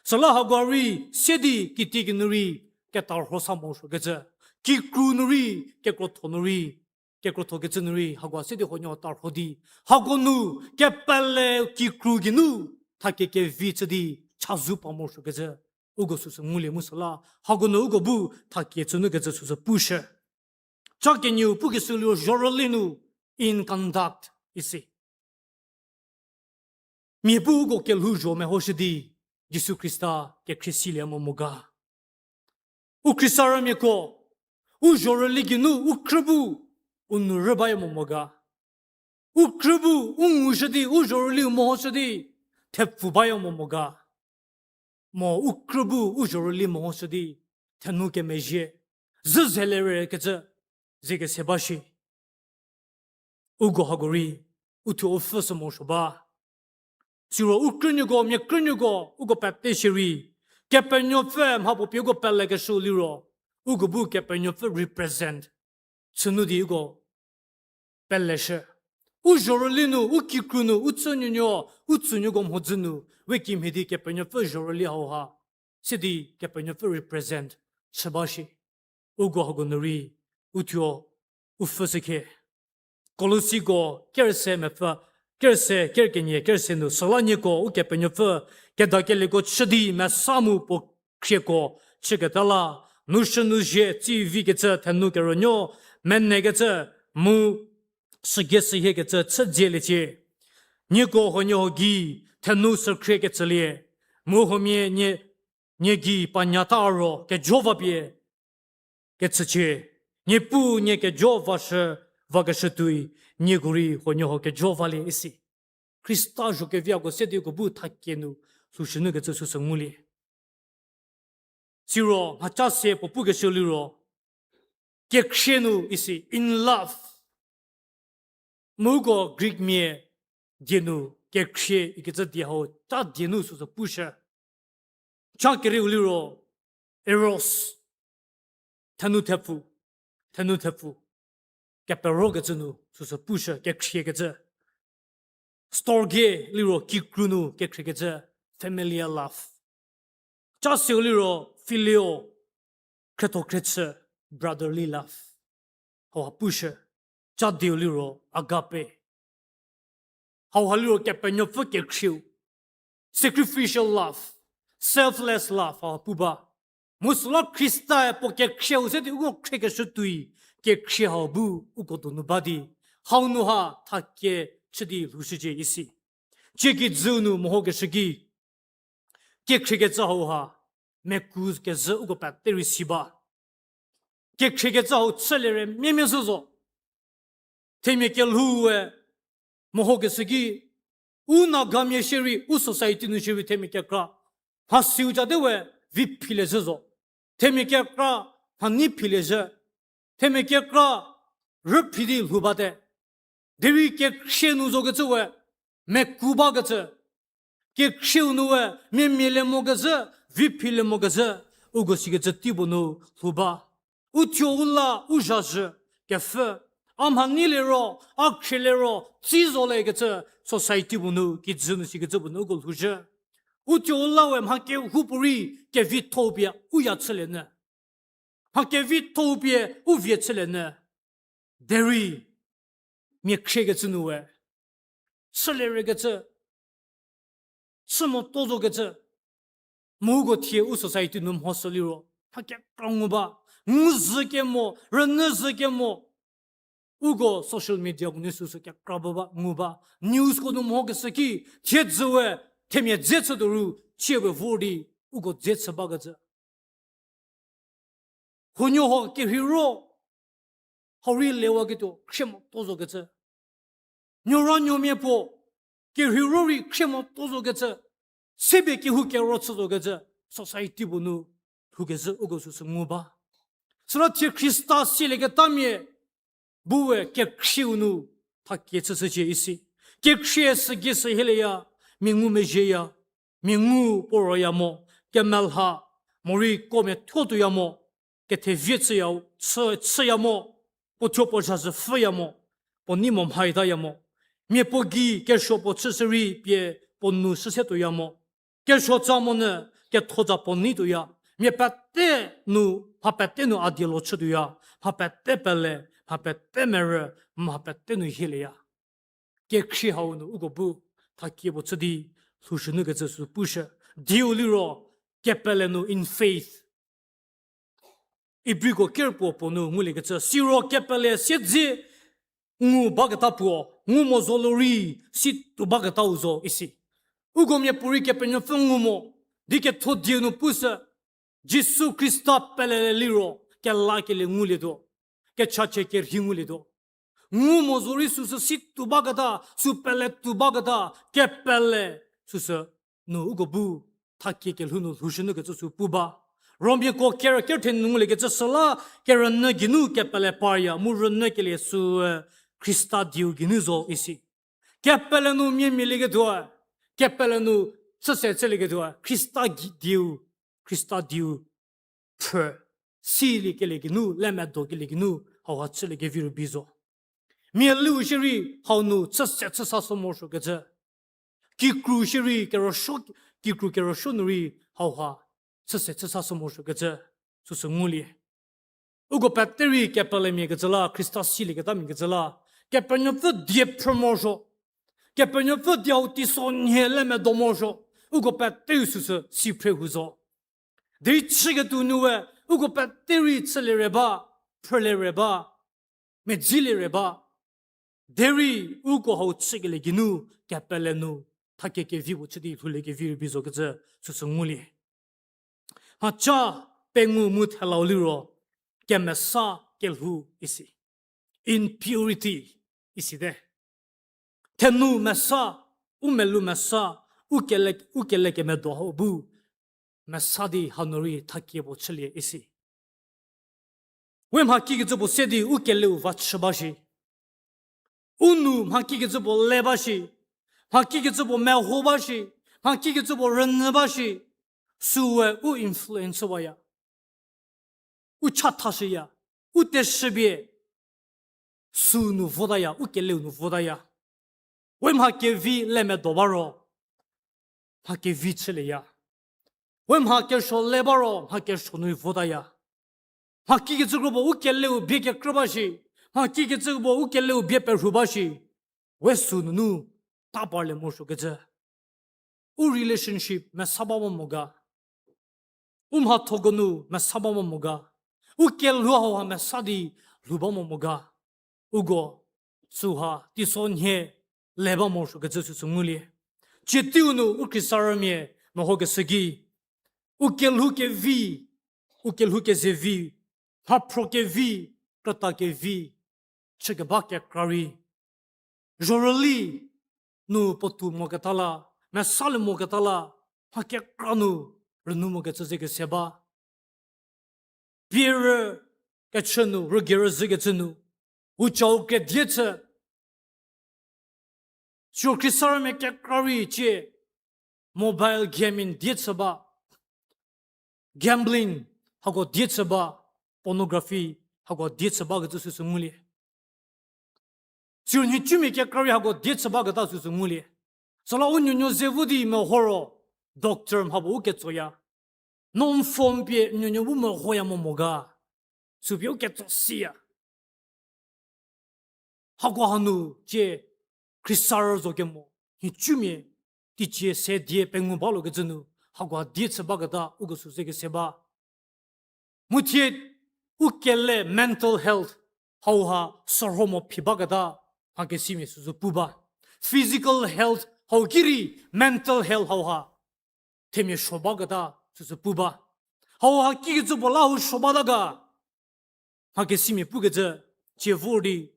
Süla hako rei se di kitiekinu rei ketarho sa morosuokecü, kikru nu rei, kekrotho nu rei, kekrothokecü nu rei hako se di huoniehuo tarho di, hako nu kepele kikru geinu thakie kevi chü di chazou pa morosuokecü, uko süsü ngulie mu süla, hako nu uko bu thakie chü nukecü süsü pushü. Ca kenieu pukeshü liro zhorüli nu, in conduct isi. Mia bu uko kelhouzho mehoshü di, Jisu Khrista kekhrie silie mo mo ga. U Khristarümiako, u zhorüli geinu u krü bu u nu rü baya mo mo ga. U krü bu u ngushü di, u zhorüliu mehoshü di, thepfu baya mo mo ga. Mo u krü bu u zhorüli mehoshü di, thenu kemezhie, zhü zele rekecü, zekese ba shi. Uko hako rei, uthuo u pfhü sü morosuo ba. Siro u krünuoko, mia krünuoko, uko pete shierei, Kepenuopfü mhapuo pie uko pelekeshü liro, uko bu Kepenuopfü represent chünu di uko peleshü. U zhorüli nu, u kikru nu, u tsünuonuo, u tsünuoko mhodzü nu, we kimhie di Kepenuopfü zhorüli hauha se di Kepenuopfü represent chü ba shi. Uko hako nu rei, uthuo u pfhü sü khie. Kolosiko kerüse mepfü, kerüse, kerükenie, kerüse nu, süla nieko Ukepenuopfü kedakelieko chü di mesa mu puo khrieko chüketa la, nu shü nu zhie tsi vikecü thenu kerünuo, menekecü mu sügei sühiekecü chüdzieliecie. Nieko huoniehuo gei thenu sükhriekecülie, mu huomia nie, nie gei panyata ro kejo va pie kechücie, Niepuu nie kejo vashü, vakeshü tuoi, nieko rei huoniehuo kejo valie isi. Khrista zhokeviako se di uko bu thakie nu lhoushü nukecü süsü ngulie. Siro mhaca se puo pukeshü liro, kekhrie nu isi, in love. Mu uko Greek mia die nu kekhrie ikecü die hau ca die nu süsü pushü. Ca kerieu liro, eros, thenu thepfu, thenu thepfu, keperokecü nu süsü pushü, kekhriekecü. Storge liro kikru nu kekhriekecü, familial love. Ca seu liro phileo, khrietho khriechü, brotherly love. Hauha pushü, ca dieu liro agape. Hauha liro Kepenuopfü kekhrieu, sacrificial love, selfless love hauha pu ba. Mu süla Khristae puo kekhrieu se di uko khriekeshü tuoi, kekhrie hau bu uko donu ba di, hau nu ha thakie chü di lhoushücie isi. Cie kijüu nu mehokeshü ki, kekhriekecü hauha, meku kezhü uko pete rei si ba. Kekhriekecü hau chülie re miamia zhü zo. Themia kelhou we mehokeshü ki, u Nagamia shierei, u society nu shierei themia kekra mhasiu cade we vi philie zhü zo. Themia kekra mhanei philie zhü. Themia kekra rüphi di lhou bate. Derei kekhrie nu zokecü we meku bakecü, kekhrieu nu we miamia le mokezhü, vi philie mokezhü, uko sikecü teipuo nu lhou ba. Uthuo u la u zhazhü kepfhü, a mhanei liro, a khrie liro tsi zo lekecü, society puo nu, kijü nu sikecü puo nu uko lhouzhü. U tuo u la we mha kehoupuorei kevitho-u pie u ya chülie nyü. Mha kevitho-u pie u vie chülie nyü. Derei mia khriekecü nu we chülie rekecü, chü motuo zokecü, mu uko thie u society nu mhoshü liro mha kekra ngu ba, ngu zhü kemo, rünyü zhü kemo. Uko social media ko nu süsü kekra ba ba, ngu ba. News ko nu mhokeshü ki, thiedzü we themia dze chütuo ru, chie we vor di uko dze chü bakecü. Huonuo huo kerheiro, hau rei lewaketuo khrie motuo zokecü. Nuoranuomia puo kerheiro rei khrie motuo zokecü. Siepie kehou kero chü zokecü. Society puo nu lhoukezhü uko süsü ngu ba. Süla thie Khrista sielieketamia bu we kekhrieu nu thakie chüshücie isi. Kekhrie sügei sü hielieya, mia ngumezhieya, mia ngu puo roya mo, kemelha, morei ko methuo tuoya mo, kethevie chüya, chü, chüya mo, puo thuo puo zhazhü pfhüya mo, puo nei mo mhaitaya mo, mia puo gei kesuo puo chüshü rei pie puo nu shüse tuoya mo, kesuo tsa monyü ketho tsa puo nei tuoya, mia pete nu, mha pete nu a dielo chü tuoya, mha pete pele, mha pete merü, mha pete nu hielieya. Kekhrie hau nu uko bu thakie puo chü di lhoushü nyü kecü sü pushü. Diu liro kepele nu in faith. Ibriko ker puo puo nu nguliekecü, siro kepele siedze ngu baketa puo, ngu mo zo lorei si tuo baketau zo isi. Uko miapuorei Kepenuopfü ngu mo, di ketho dieu nu pushü, Jisu Khrista pelelie liro kelakelie ngulietuo, kechachie kerhei ngulietuo. Ngu mo zorei süsü si tuo baketa, sü pele tuo baketa, kepele süsü nu uko bu thakie kelhou nu lhoushü nyü kecü sü pu ba. Romiako ker, kerüthenie nu nguliekecü süla, kerünyü geinu kepele parya, mu rünyükelie süe Khrista dieu geinu zo isi. Kepele nu mia mialieketuo, kepele nu chüse chülieketuo, Khrista dieu, Khrista dieu phrü, siliekelie geinu, le medokelie geinu, hauha chüliekevi rübei zo. Mia liu shierei hau nu chüse chü sashü morosuokecü. Kikru shierei kerüsuo, kikru kerüsuo nu rei hauha chüse chü sashü morosuokecü, süsü ngulie. Uko pete rei kepelemia kecü la, Khrista silieketamia kecü la, Kepenuopfü die phrü morosuo, Kepenuopfü dieu teisonhie le medo morosuo, uko pete rei süsü si phre hu zo. Derei chüketuo nu we, uko pete rei chülie re ba, phrülie re ba, medzilie re ba. Derei uko hau chükelie geinu kepele nu thakie kevi puo chü di lhouliekevi rübei zokecü süsü ngulie. Mhaca pengou mu thelau liro kemesa kelhou isi. Impurity isite. Thenu mesa, u melou mesa, u kele, u kele kemedo hau bu mesa di hanu rei thakie puo chülie isi. We mha kikecü puo se di u keleu va chü ba shi. U nou mha kikecü puo le ba shi. Mha kikecü puo meho ba shi. Mha kikecü puo rünyü ba shi. Süe u influence waya. U chathashüya. U teshüpie. Sü nu votaya, u keleu nu votaya. We mha kevi le medo ba ro, mha kevi chülieya. We mha kesuo le ba ro, mha kesuo nu votaya. Mha kikecü kropuo u keleu bie kekrü ba shi, mha kikecü kropuo u keleu bie perhu ba shi, we sü nunu ta parlie morosuokecü. U relationship mesa ba mo mo ga. U mhathoko nu mesa ba mo mo ga. U kelhou hauha mesa di lhou ba mo mo ga. Uko süha teisonhie le ba morosuokecü süsü ngulie. Tsie teiu nu u Khristarümia mehokeshü ki, u kelhou kevi, u kelhou kezevi, mhaphro kevi, krüta kevi, chükeba kekra rei zhorüli nu puotou moketa la, mesalie moketa la, mha kekra nu rünyü mokecü ze kese ba. Pie rü kechü nu, rügei rüzhükecü nu, u cau kre die chü. Siro Khristarümia kekra rei cie mobile gaming die chü ba, gambling hako die chü ba, pornography hako die chü bakecü süsü ngulie. Siro nhicumia kekra rei hako die chü baketa süsü ngulie. Süla u nuonuo ze vo di meho ro, doctor mha puo u ketsoya. No n phone pie nuonuo bu mehoya mo mo ga. Sü pie u ketso siya. Hako hanu cie Khrista rüzo kemo, nhicumia, teicie se die pengu balokecü nu, hako die chü baketa, uko sü ze kese ba. Mu thie, u kele mental health, hauha, sorho mo phi baketa, mhakesimia süsü pu ba. Physical health, hau ki rei, mental health, hauha. Themia suo baketa süsü pu ba. Hauha kikecü puo la hau suo bata ga. Mhakesimia pukecü, cie vor di,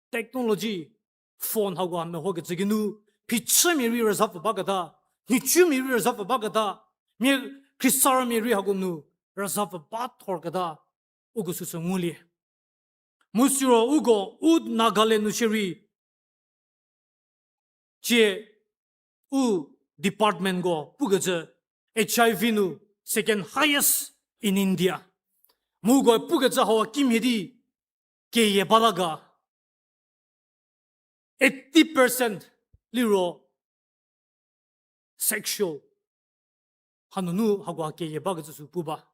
technology, phone hako ha mehokecü geinu, phichümia rei rüzhapfü baketa, nhicumia rei rüzhapfü baketa, mia Khristamia rei hako nu rüzhapfü ba thorketa, uko süsü ngulie. Mu siro uko u Nagaland nu shierei, cie u departmentko pukecü H I V nu second highest in India. Mu uko pukecü hau kimhie di keyie bata ga. Eighty percent liro sexual. Hanunu hako keyie bakecü sü pu ba.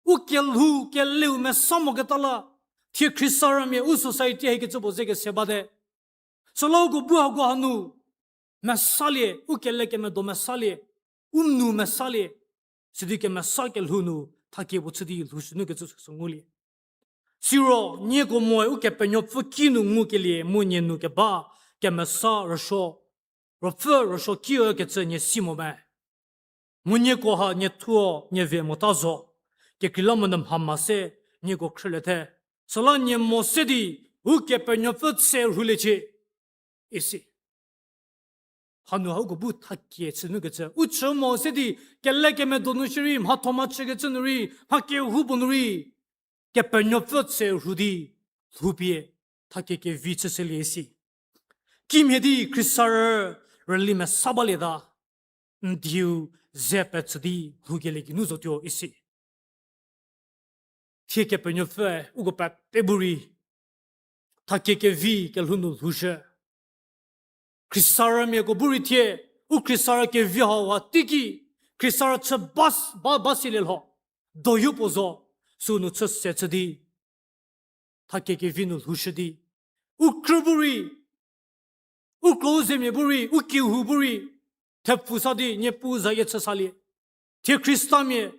U kelhou keleu mesa moketa la, thie Khristamia u society hikecü puo ze kese bate. Süla uko bu hako hanu mesalie, u kele kemedo mesalie, u nu mesalie, sidi kemesa kelhou nu thakie puo chü di lhoushünu kecü süsü ngulie. Siro nieko moe Ukepenuopfü kinu ngukelie mu nie nu keba kemesa rüsuo, ruopfü rüsuo kiükecü nie si mo me. Mu nieko ha nie thuo nie vie mota zo, kekreilamonyü mha ma se nieko khrülie the. Süla nie mo se di Ukepenuopfü tse rhuliecie, isi. Hanu hauko bu thakie chünukecü u chü mo se di kele kemedo nu shierei mhatho mhachükecü nu rei, mha kehoupuo nu rei, Kepenuopfü tse rhu di lhoupie thakie kevi chüshülie isi. Kimhie di Khristarü rüli mesa balieta, n dieu ze petsü di lhoukelie geinu zotuo isi. Thie Kepenuopfüe uko pete bu rei thakie kevi kelhou nu lhoushü. Khristarümiako bu rei thie, u Khristarü kevi hauha teiki, Khristarü chü ba, ba, ba silie lho, doyo puo zo, sünu chü se chü di, thakie kevi nu lhoushü di, u krü bu rei, u kro u zemia bu rei, u kehou bu rei, thepfu sa di Niepuu zayie chü salie. Thie Khristamia,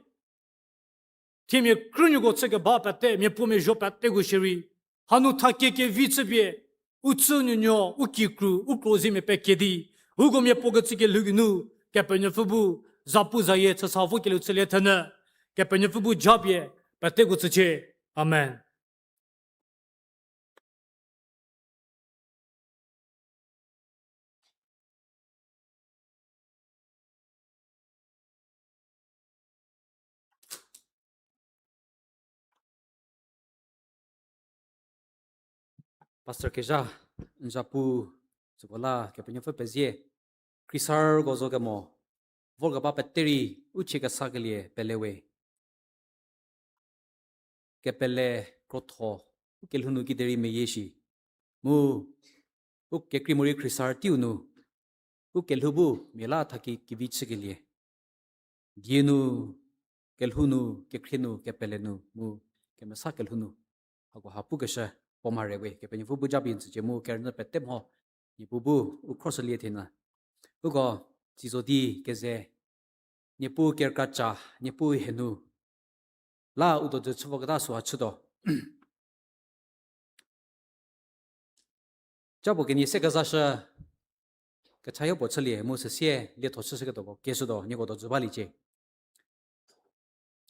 thiemia krünuoko chükeba pete, miapuo miazho peteko shierei, hanu thakie kevi chüpie, u chü nuonuo, u kikru, u kro u zemia pekie di, uko miapuo kecü kelhou geinu, Kepenuopfü bu, zapuzayie chü sa vokelieu chülie thenyü, Kepenuopfü bu japie, peteko tsücie. Amen. Pastor Kezha, n zapu, süko la Kepenuopfü pezie, Khristarüko zo kemo, vorkeba pete rei, u chie kesakelie pelewe. Kepele krotho, u kelhou nu kiderei meyie shi. Mu, u kekrei morei Khristarü teiu nu, u kelhou bu mia la thakie kevi chükelie. Die nu, kelhou nu, kekhrie nu, kepele nu, mu kemesa kelhou nu. Hakoha pukeshü, puo mha re we, Kepenuopfü bu japie n tsücie mu kerünyü pete mho, Niepuu bu, u khroshülie thenyü. Uko, sizo di keze, Niepuu kerükraca, Niepuu hie nu. La u dojü chü voketa süha chütuo. Capuo kenie se kezashü, kechayo puo chülie mu süsie lietho chüshüketuoko keshütuo, nieko dojü baliecie.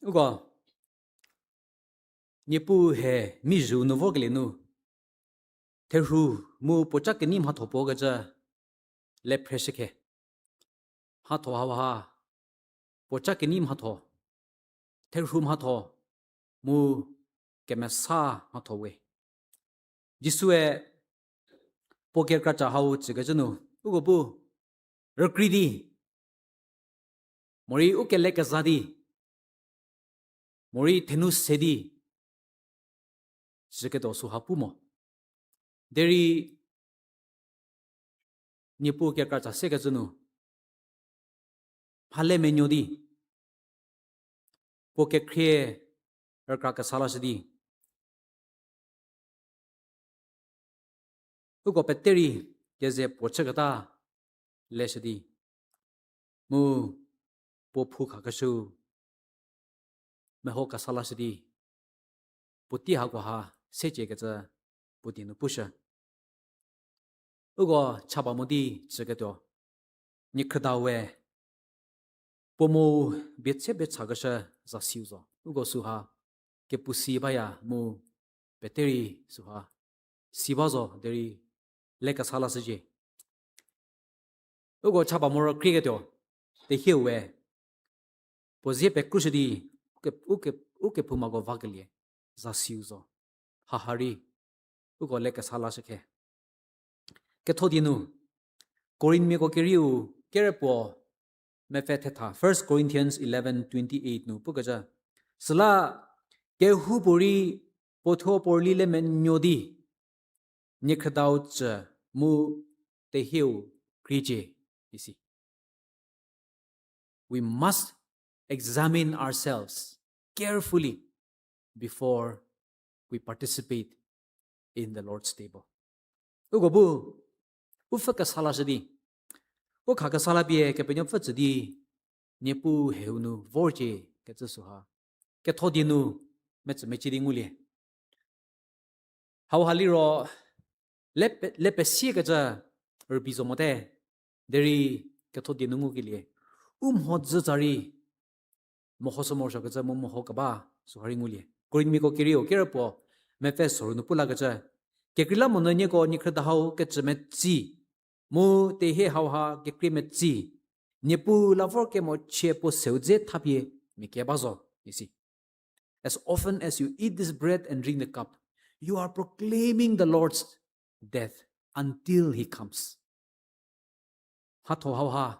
Uko, Niepuu hie mizhü nu vorkelie nu, therhu mu puoca kenei mhatho puo kecü le phreshükhe. Mhatho hauha, puoca kenei mhatho, therhu mhatho, mu kemesa mhatho we. Jisue puo kerükraca hau tsükecü nu, uko bu rükrei di, morei u kele keza di, morei thenu se di, tsüketuo süha pu mo. Derei Niepuu kerükraca sekecü nu, hale menuo di, puo kekhrie rükra kesa lashü di, uko pete rei keze puo chüketa leshü di, mu puo phou khakeshüu meho kesa lashü di, puotei hakoha seciekecü puo die nu pushü. Uko cha ba mo di chüketuo, niekhrüda we puo mo bie tse bie chakeshü zasiu zo. Uko süha kepu si baya mu pete rei süha si ba zo derei le kesa lashücie. Uko cha ba moro krieketuo, tehie we puo zie pekrushü di, uke, uke, ukephoumako vakelie zasiu zo. Haha rei uko le kesa lashü khe. Ketho die nu, Korinthmiako kerieu kerepuo mepfü thetha, First Corinthians eleven twenty eight nu pukecü, süla kehoupuorei puothuo puo rüli le menuo di, niekhrüdau cü mu tehieu kriecie, isi. We must examine ourselves carefully before we participate in the Lord's table. Uko bu, u pfü kesa lashü di, u kha kesa la pie Kepenuopfü tsü di, Niepuu heu nu vorcie kecü süha ketho die nu metsümecie di ngulie. Hauha liro le pe-, le pesiekecü rübei zo mote, derei ketho die nu ngukelie, u mhodzütsa rei mehoshü morosuokecü mu meho keba süha rei ngulie. Korinthmiako kerieu kerepuo mepfü soru nu pu lakecü, kekreilamonyü nieko niekhrüda hau kecü metsi, mu tehie hauha kekrie metsi, Niepuu la vorkemo chie puo seu dze thapie mia keba zo, isi. As often as you eat this bread and drink the cup, you are proclaiming the Lord's death until he comes. Mhatho hauha,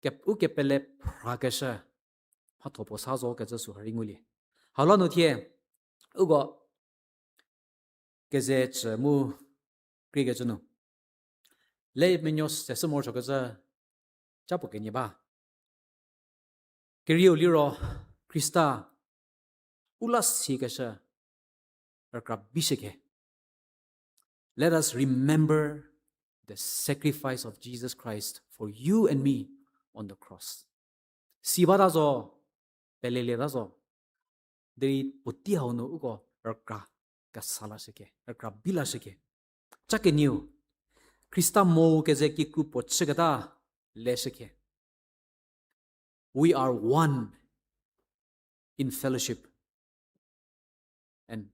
ke-, u kepele phrakeshü, mhatho puo sa zo kecü süha rei ngulie. Hau la nu thie, uko keze cü mu kriekecü nu le menuo seshü morosuokecü ca puo kenie ba. Kerieu liro Khrista u la sikeshü rükra bishükhe. Let us remember the sacrifice of Jesus Christ for you and me on the cross. Si bata zo, pelelieta zo, derei puotei hau nu uko rükra kesa lashükhe, rükra bi lashükhe. Ca kenieu, Khrista mo keze kikru puo chüketa leshükhe. We are one in fellowship and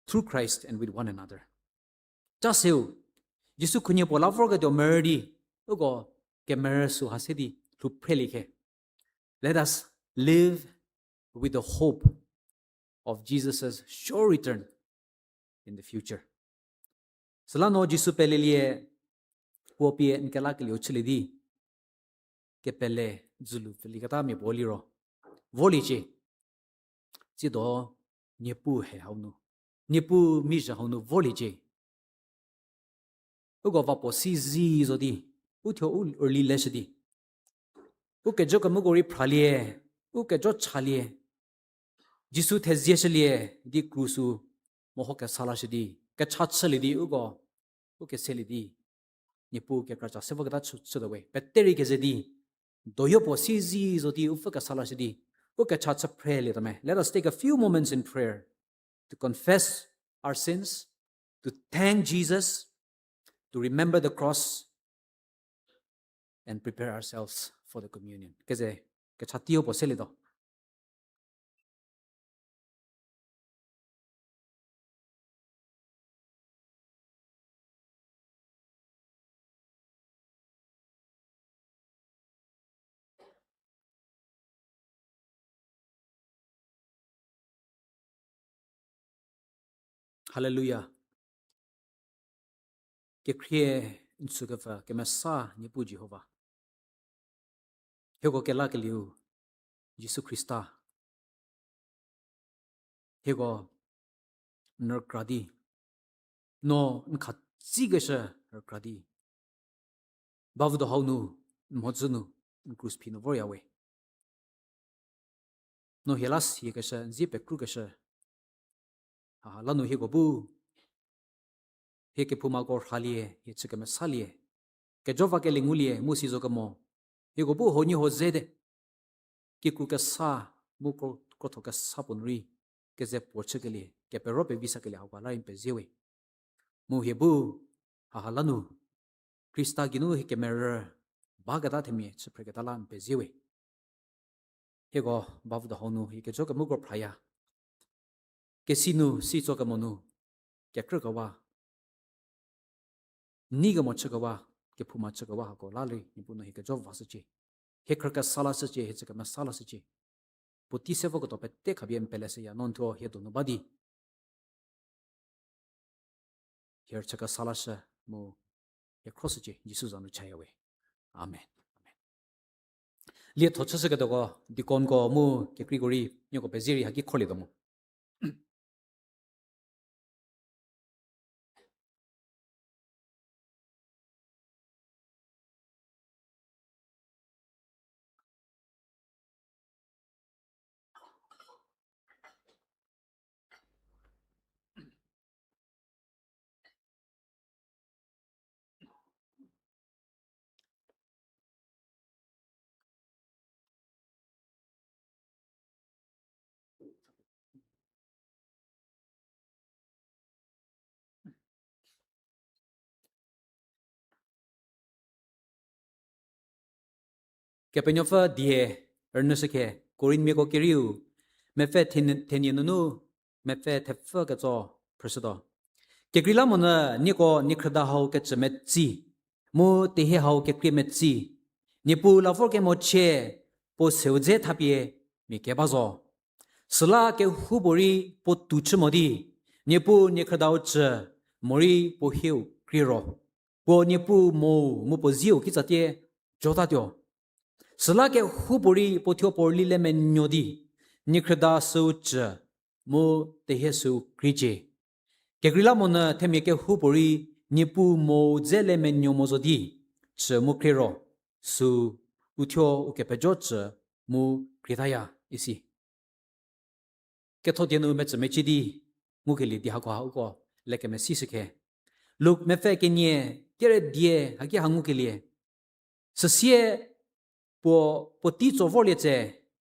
through Christ and with one another. Ca seu, Jisu khunhie puo la vorketuo merü di, uko kemerü süha se di lhou phrelie khe. Let us live with the hope of Jesus' sure return in the future. Süla no Jisu pelelie, puo pie n kelakelieu chülie di, kepele dzülu pfhülieketa mia puo liro voliecie. Tsiedo Niepuu he hau nu, Niepuu mizhü hau nu voliecie. Uko va puo si zi zo di, uthuo u rüli leshü di, u kejo kemoko rei phralie, u kejo chalie, Jisu thezieshülie di krusu meho kesa lashü di, kecha chülie di uko, u keselie di, Niepuu kekra ca se voketa chü, chütuo we. Pete rei keze di, doyo puo si zi zo di u pfü kesa lashü di, u kecha chü phrelietuo me. Let us take a few moments in prayer to confess our sins, to thank Jesus, to remember the cross, and prepare ourselves for the communion. Keze, kecha teiyo puo selietuo. Hallelujah. Kekhrie n sükepfü kemesa Niepuu Jihova. Hieko kelakelieu Jisu Khrista. Hieko n rükra di, no n khatsikeshü rükra di, bavüdo hau nu, n mhodzü nu, n krus phi nu vorya we. No hie la siekeshü, n zie pekrukeshü. Haha la nu hieko bu hie kephoumako rhalie, hie chü kemesalie, kejo vakelie ngulie, mu si zo kemo. Hieko bu huoniehuo zete. Kikru kesa, mu kro-, krotho kesa puo nu rei, keze puo chükelie, kepero pevi sakelie hauha la rei n pezie we. Mu hie bu, haha la nu, Khrista geinu hie kemerü, baketa themia chü phreketa la n pezie we. Hieko bavu da hau nu, hie kejo kemoko phraya. Kesi nu, si tso kemo nu, kekrükewa, nei kemo chükewa, kephouma chükewa hako la rei, Niepuu no hie kejo vashücie. Hie khrü kesa lashücie, hie chü kemesa lashücie. Puotei se voketuo pete khapie n peleshüya, no n thuo hie donu ba di hie chü kesa lashü mu hie khroshücie, Jisu za nu chaya we. Amen. Amen. Lietho chüshüketuoko, deaconko mu kekreiko rei, nieko pezie rei haki kholietuo mo. Kepenuopfü die rünyüshükhe, Korinthmiako kerieu, mepfü thenie, thenie nunu, mepfü thepfü ketso phrüshütuo. Kekreilamonyü nieko niekhrüda hau kecü metsi, mu tehie hau kekrie metsi, Niepuu la vorkemochie, puo seu dze thapie mia keba zo. Süla kehoupuorei puo tou chü mo di, Niepuu niekhrüdau cü, morei puo hieu krie ro, puo Niepuu mo mu puo zieu kitsatie jotatuo. Süla kehoupuorei puo thuo puo rüli le menuo di, niekhrüda süu cü, mu tehie süu kriecie. Kekreilamonyü themia kehoupuorei Niepuu mo dze le menuo mo zo di, cü mu krie ro, süu u thuo u kepejo cü mu krietaya isi. Ketho die nu mecü mecie di ngukelie di hakoha uko le kemesishükhe. Luk mepfü kenie, kere die haki ha ngukelie. Süsie puo, puotei tso vorlie tse,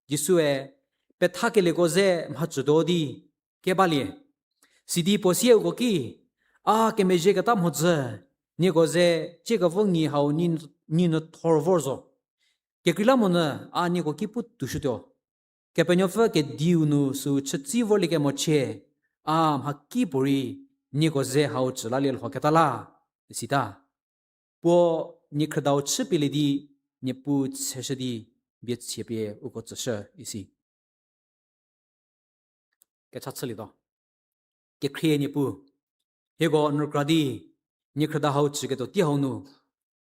Jisue pethakelieko ze mhacütuo di kebalie. Sidi puo sie uko ki, a kemezhieketa mhodzü, nieko ze ciekevo ngi hau nyi, nyi nu thor vor zo. Kekreilamonyü a nieko ki pu toushütuo. Kepenuopfü kediu nu süu chütsi vorliekemochie, a mhakipuorei nieko ze hau cü lalie lhoketa la, isita. Puo niekhrüdau chüpielie di, Niepuu tseshü di, bie tsiepie uko tsüshü isi. Kecha chülietuo. Kekhrie Niepuu, hieko n rükra di, niekhrüda hau cüketuo tei hau nu,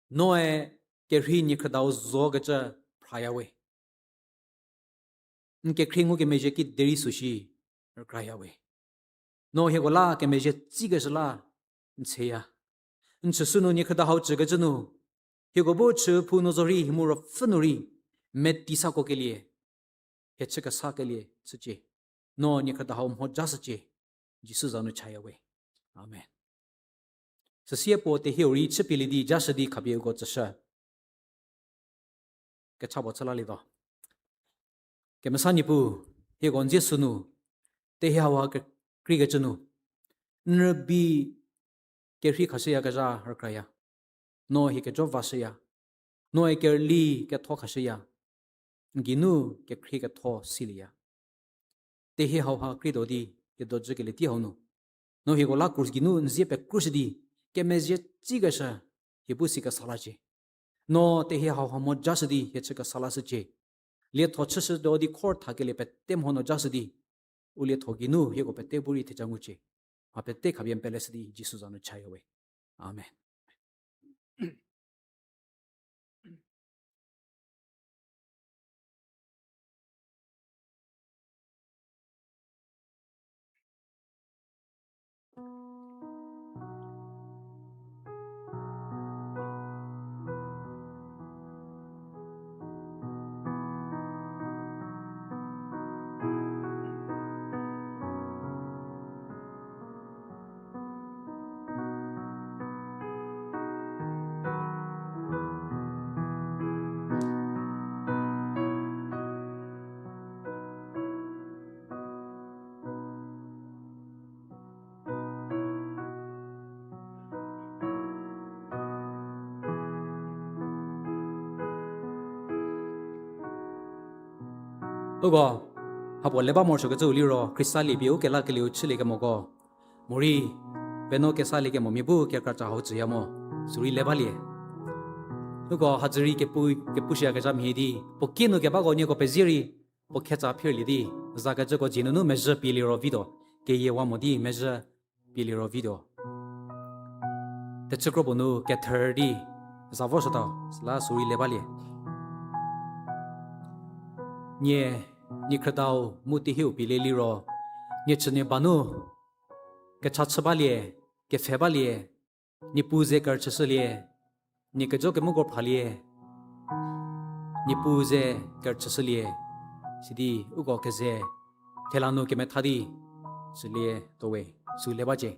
noe kerhei niekhrüdau zokecü phraya we. N kekhrie ngukemezhie ki derei süu shi rükraya we. No hieko la kemezhie tsikeshü la n tseya. N chüshü nu niekhrüda hau cükecü nu, hieko bu chü phu nu zorei mu ruopfü nu rei, meti sakokelie, hie chü kesakelie chücie. No niekhrüda hau mhojashücie. Jisu za nu chaya we. Amen. Süsie puo tehieu rei chüpielie di jashü di khapie uko tsüshü. Kecha puo chü lalietuo. Kemesa Niepuu, hieko n zie sünu, tehie hauha ke-, kreikecü nu, n rübei kerhei khashüyakezha rükraya. No hie kejo vashüya. Noe kerüli ketho khashüya. N geinu kekhrie ketho silieya. Tehie hauha kreituo di, hie dojükelie tei hau nu, no hieko la krus geinu n zie pekrushü di, kemezhie tsikeshü, hie bu si kesa lacie. No tehie hauha mhojashü di hie chü kesa lashücie. Lietho chüshütuo di khor thakelie pete mho nu jashü di, u lietho geinu hieko pete bu rei theja ngucie. Mha pete khapie n peleshü di Jisu za nu chaya we. Amen. Uko, hapuo le ba morosuokecüu liro, Khrista lie pie u kelakelieu chüliekemoko. Morei, penuo kesaliekemo mia bu kekra cha hau tsüya mo, sürei le balie. Uko, hadzürei kepu, kepushüyakezha mhie di, puo kie nu kebako nieko pezie rei, puo khetsa phirlie di, zakecüko dzie nunu mezhü pie liro vituo, keyiewa mo di mezhü pie liro vituo. Thechü kro puo nu kether di, za vor shütau, süla sürei le balie. Nie, nie khrüdau mu tehieu pie le liro, nie chünie ba nu, kecha chü balie, kepfhe balie, Niepuu ze kerüchüshülie, nie kejo kemoko phalie, Niepuu ze kerüchüshülie, sidi uko keze, thela nu kemetha di, sülie towe, sü le bacie.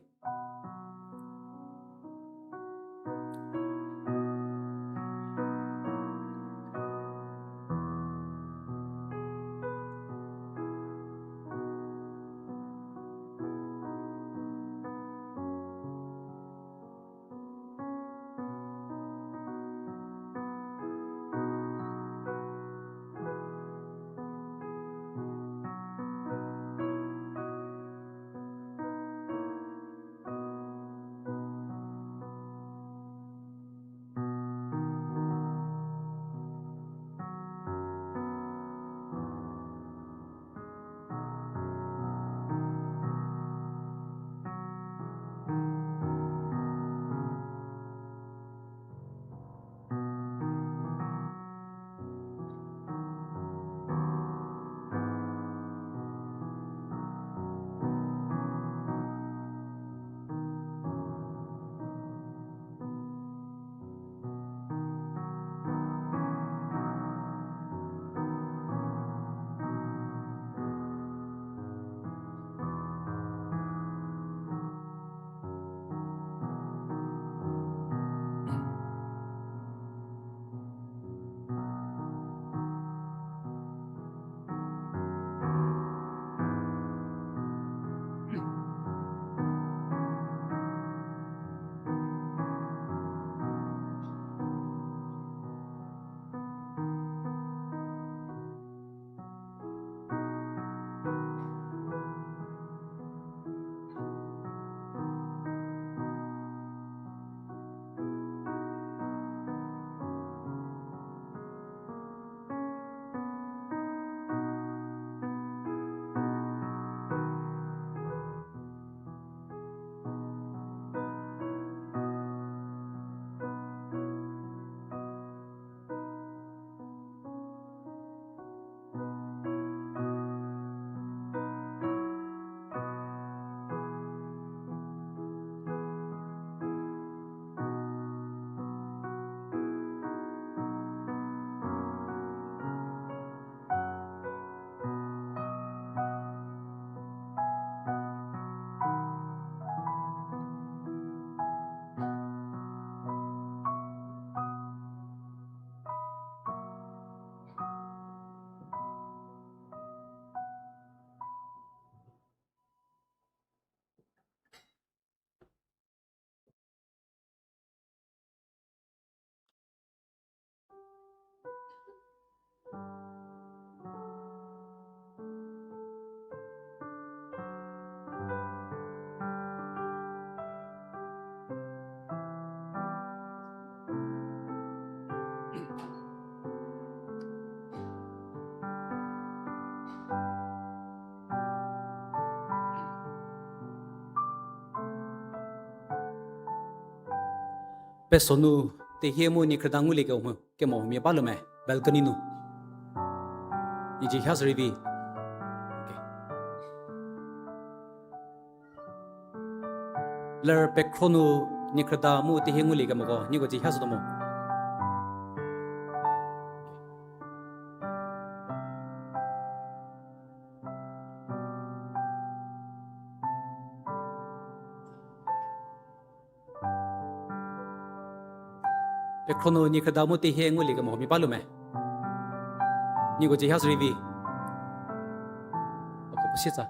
Peso nu tehie mu niekhrüda ngulie kemo, kemo mia balu me, balcony nu. Nieko dzie hie sü rei vi. Okay. Ler pekhro nu niekhrüda mu tehie ngulie kemoko, nieko dzie hie sütuo mo. Pekhro nu niekhrüda mu tehie ngulie kemo mia balu me. Nieko dzie hie sü rei vi. Ako puo sietsa.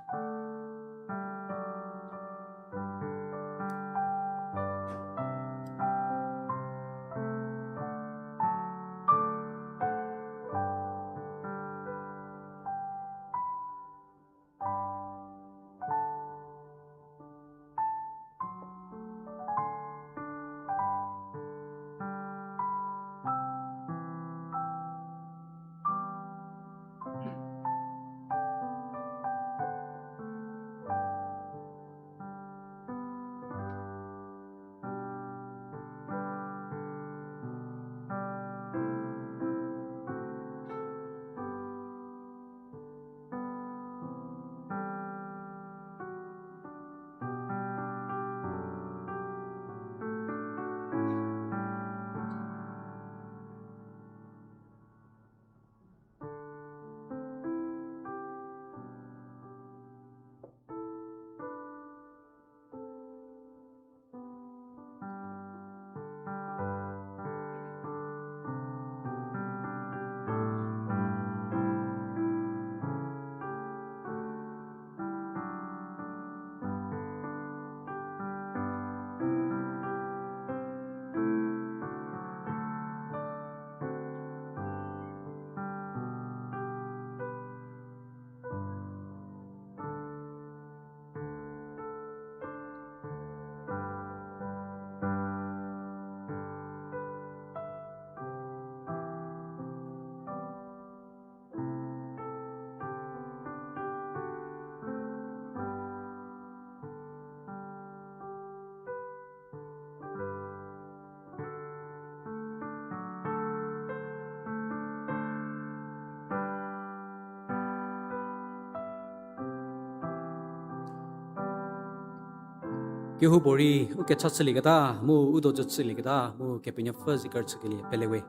Kehoupuorei u kecha chülieketa, mu u dojü chülieketa, mu Kepenuopfü zeker chükelie pelewe.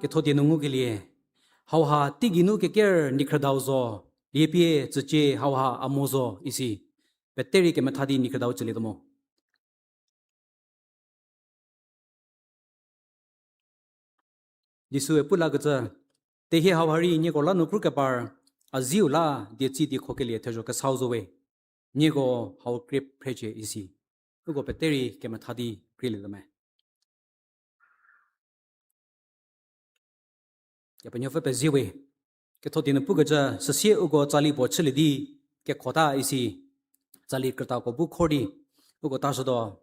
Ketho die nu ngukelie, hauha teigei nu keker nikhrüdau zo, liepie tsücie hauha a mo zo isi. Peterei kemetha di nikhrüdau chülietuo mo. Jisue pu lakecü, tehie hauha rei nieko la nu krukepar, a ziu la dietsi diekhokelie thezho kesau zo we, nieko hau krie phrecie isi. Uko peterei kemetha di krielietuo me. Kepenuopfü pezie we, ketho die nu pukecü, süsie uko tsali puo chülie di kekhota isi, tsali krütako bu khor di, uko tashütuo,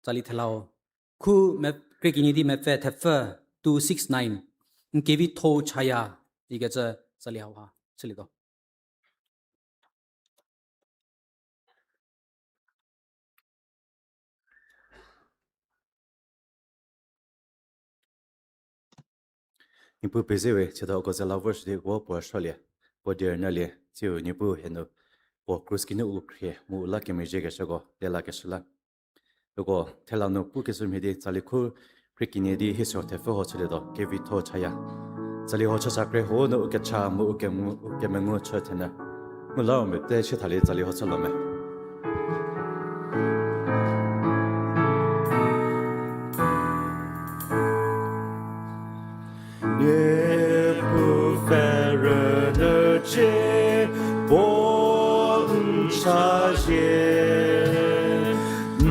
tsali thelau. Khu me-, krie kenie di mepfü thepfü two six nine, N kevitho-u chaya, ikecü tsali hauha chülietuo. Niepuu pezie we, chüta uko ze la vor shü di uko puo rüsuolie, puo die rünyülie, tsiu Niepuu hie nu, puo krus kinu u khrie, mu u la kemezhiekeshüko, lelakeshü la. Uko thela nu pukeshü mhie di tsali khu krie kenie di hie suo thepfü ho chülietuo, kevitho chaya. Tsali ho chü sa kre ho nu u kecha mu u kemu-, u kemengu chü thenyü. Mu la u mete chü thalie tsali ho chülo me. Niepuu pfhe rünyücie puo n chazie, n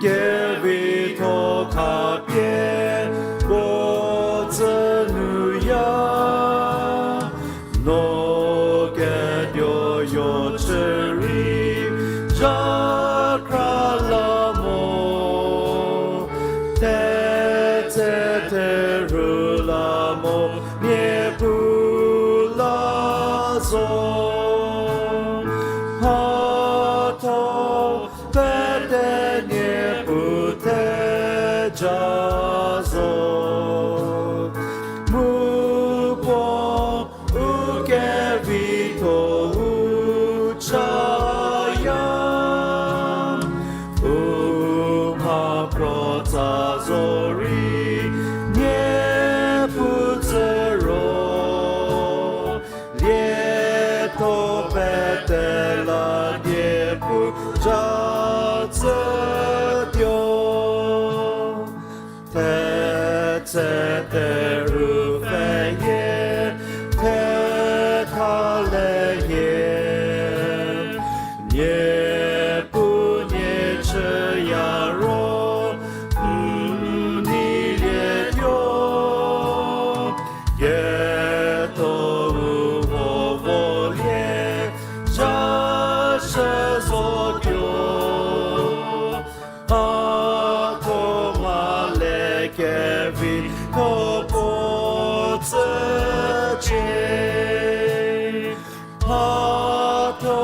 kevitho khapie puo tsü nuya. No ketuo yo chü rei zhakra la mo, thetse theru la mo, Niepuu la zo. Mhatho pete Niepuu theja zo. Mu puo u kevitho-u chaya. U mha krotsa zorei Niepuu tsü ro. Lietho pete la Niepuu ja tsütuo. Thetse theru pfheyie, thetha leyie. Niepuu nie chüya ro, n neilietuo. Ketho-u vo volie, ja shü zotuo. Mhatho ma le kevitho puo tsücie. Mhatho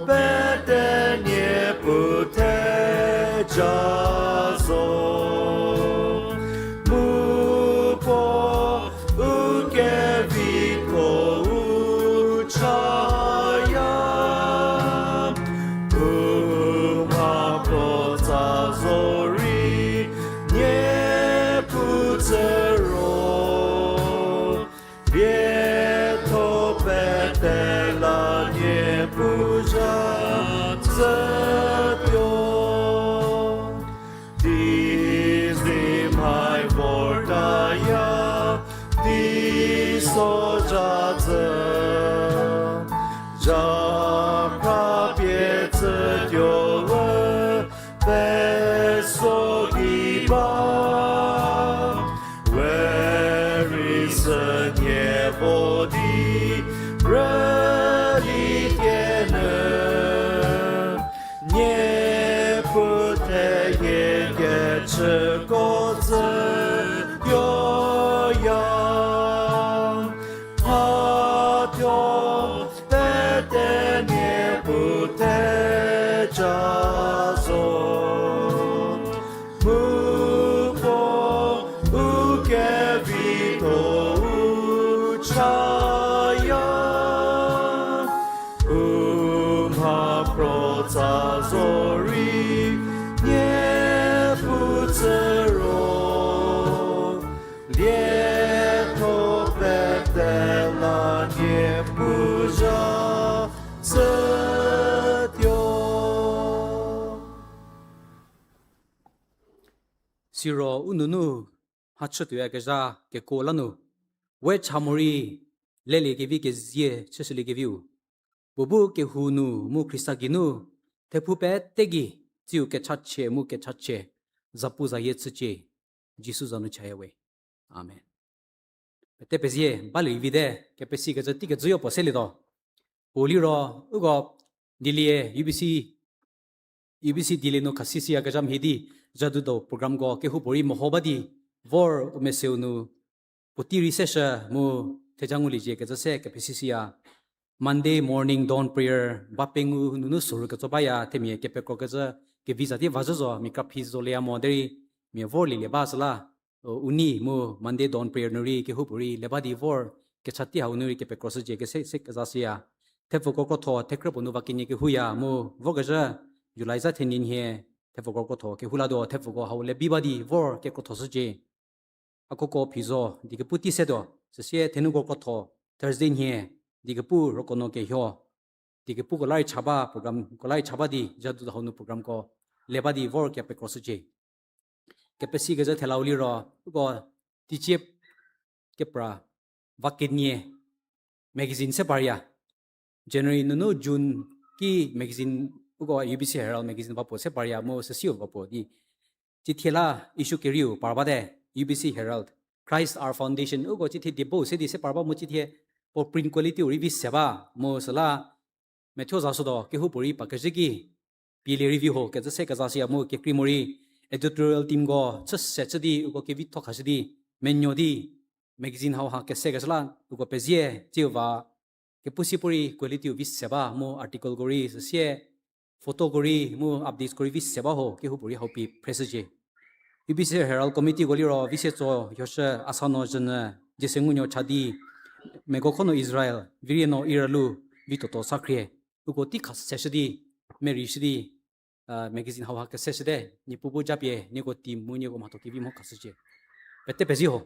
pete Niepuu theja zo. Mu puo u kevitho-u chaya. U mha krotsa zorei Niepuu tsü ro. Lietho pete la Niepuu ja tsütuo. Di zi mhai vortaya, di so ja tsü. Zhakra pie tsütuo we, peso gei ba. We rei sü nie vo di rüli tie nyü. Niepuu theyie kechüko tsütuoya. Mhatho pete Niepuu theja zo. Mu puo u kevitho-u chaya. U mha krotsa zorei Siro u nunu mhachütuoyakezha kekuo la nu, we cha morei leliekevi kezie chüshüliekeviu, puo bu kehou nu mu Khrista geinu, thephou pete gei tsiu kechachie mu kechachie, zapuzayie chücie, Jisu za nu chaya we. Amen. Pete pezie, balie vite, kepesikecü teikecüyo puo selietuo. Puo liro, uko, Dilie, UBC, UBC Dilie nu khasisiyakezha mhie di, zhadudo programko kehoupuorei meho ba di, vor u meseu nu, puotei rei seshü mu theja nguliecie kecü se kepesisiya. Monday morning dawn prayer, ba pengou nunu soru ketso baya, themia kepekrokecü, kevi za di vazhü zo, mia kraphi zolieya mo derei, mia vorlielie ba süla, u, u nei mu Monday dawn prayer nu rei kehoupuorei le ba di vor, kecha tei hau nu rei kepekroshücie kese, se kezashüya. Thepfuko krotho, thekrü puo nu va kenie kehouya mu, vorkezhü, July za thenie nhie, thepfuko krotho kehou latuo, thepfuko hau le bi ba di vor kekrothoshücie. Akoko phi zo, diekepu tei setuo, süsie thenuko krotho, Thursday nhie, diekepu roko no kehuo, diekepuko la rei cha ba, programko la rei cha ba di, zhadudo hau nu programko le ba di vor kepekroshücie. Kepesikecü thelau liro, uko teicie kepra va kenie magazine se parya. January nunu June ki magazine, uko UBC Herald magazine va puo se parya mu süsiu va puo di. Cithie la issue kerieu par bate, UBC Herald, Christ Our Foundation, uko cithie diebo se di se par ba mu cithie puo print qualityu rei vi se ba mu süla methuo za shütuo kehoupuorei pa kezhü ki pielie rei vi ho kecü se kezashüya mu kekrei morei editorial teamko chü se chü di uko kevitho khashü di menuo di magazine hauha kesekeshü la uko pezie tsiu va kepu si puorei qualityu vi se ba mu articleko rei süsie photoko rei mu updateskorei vi se ba ho kehoupuorei hau pie phreshücie. UBC Herald Committeeko liro vi se tso yoshü Asano Zhünyü, Jiesengunuo Chadi, Mekokhono Israel, Virieno Iralu, Vitoto Sakhrie, uko tei khaseshü di, merei shü di, magazine hauha keseshüte, Niepuu bu japie nieko team mu nieko mhatho kevi mho khashücie. Pete pezie ho.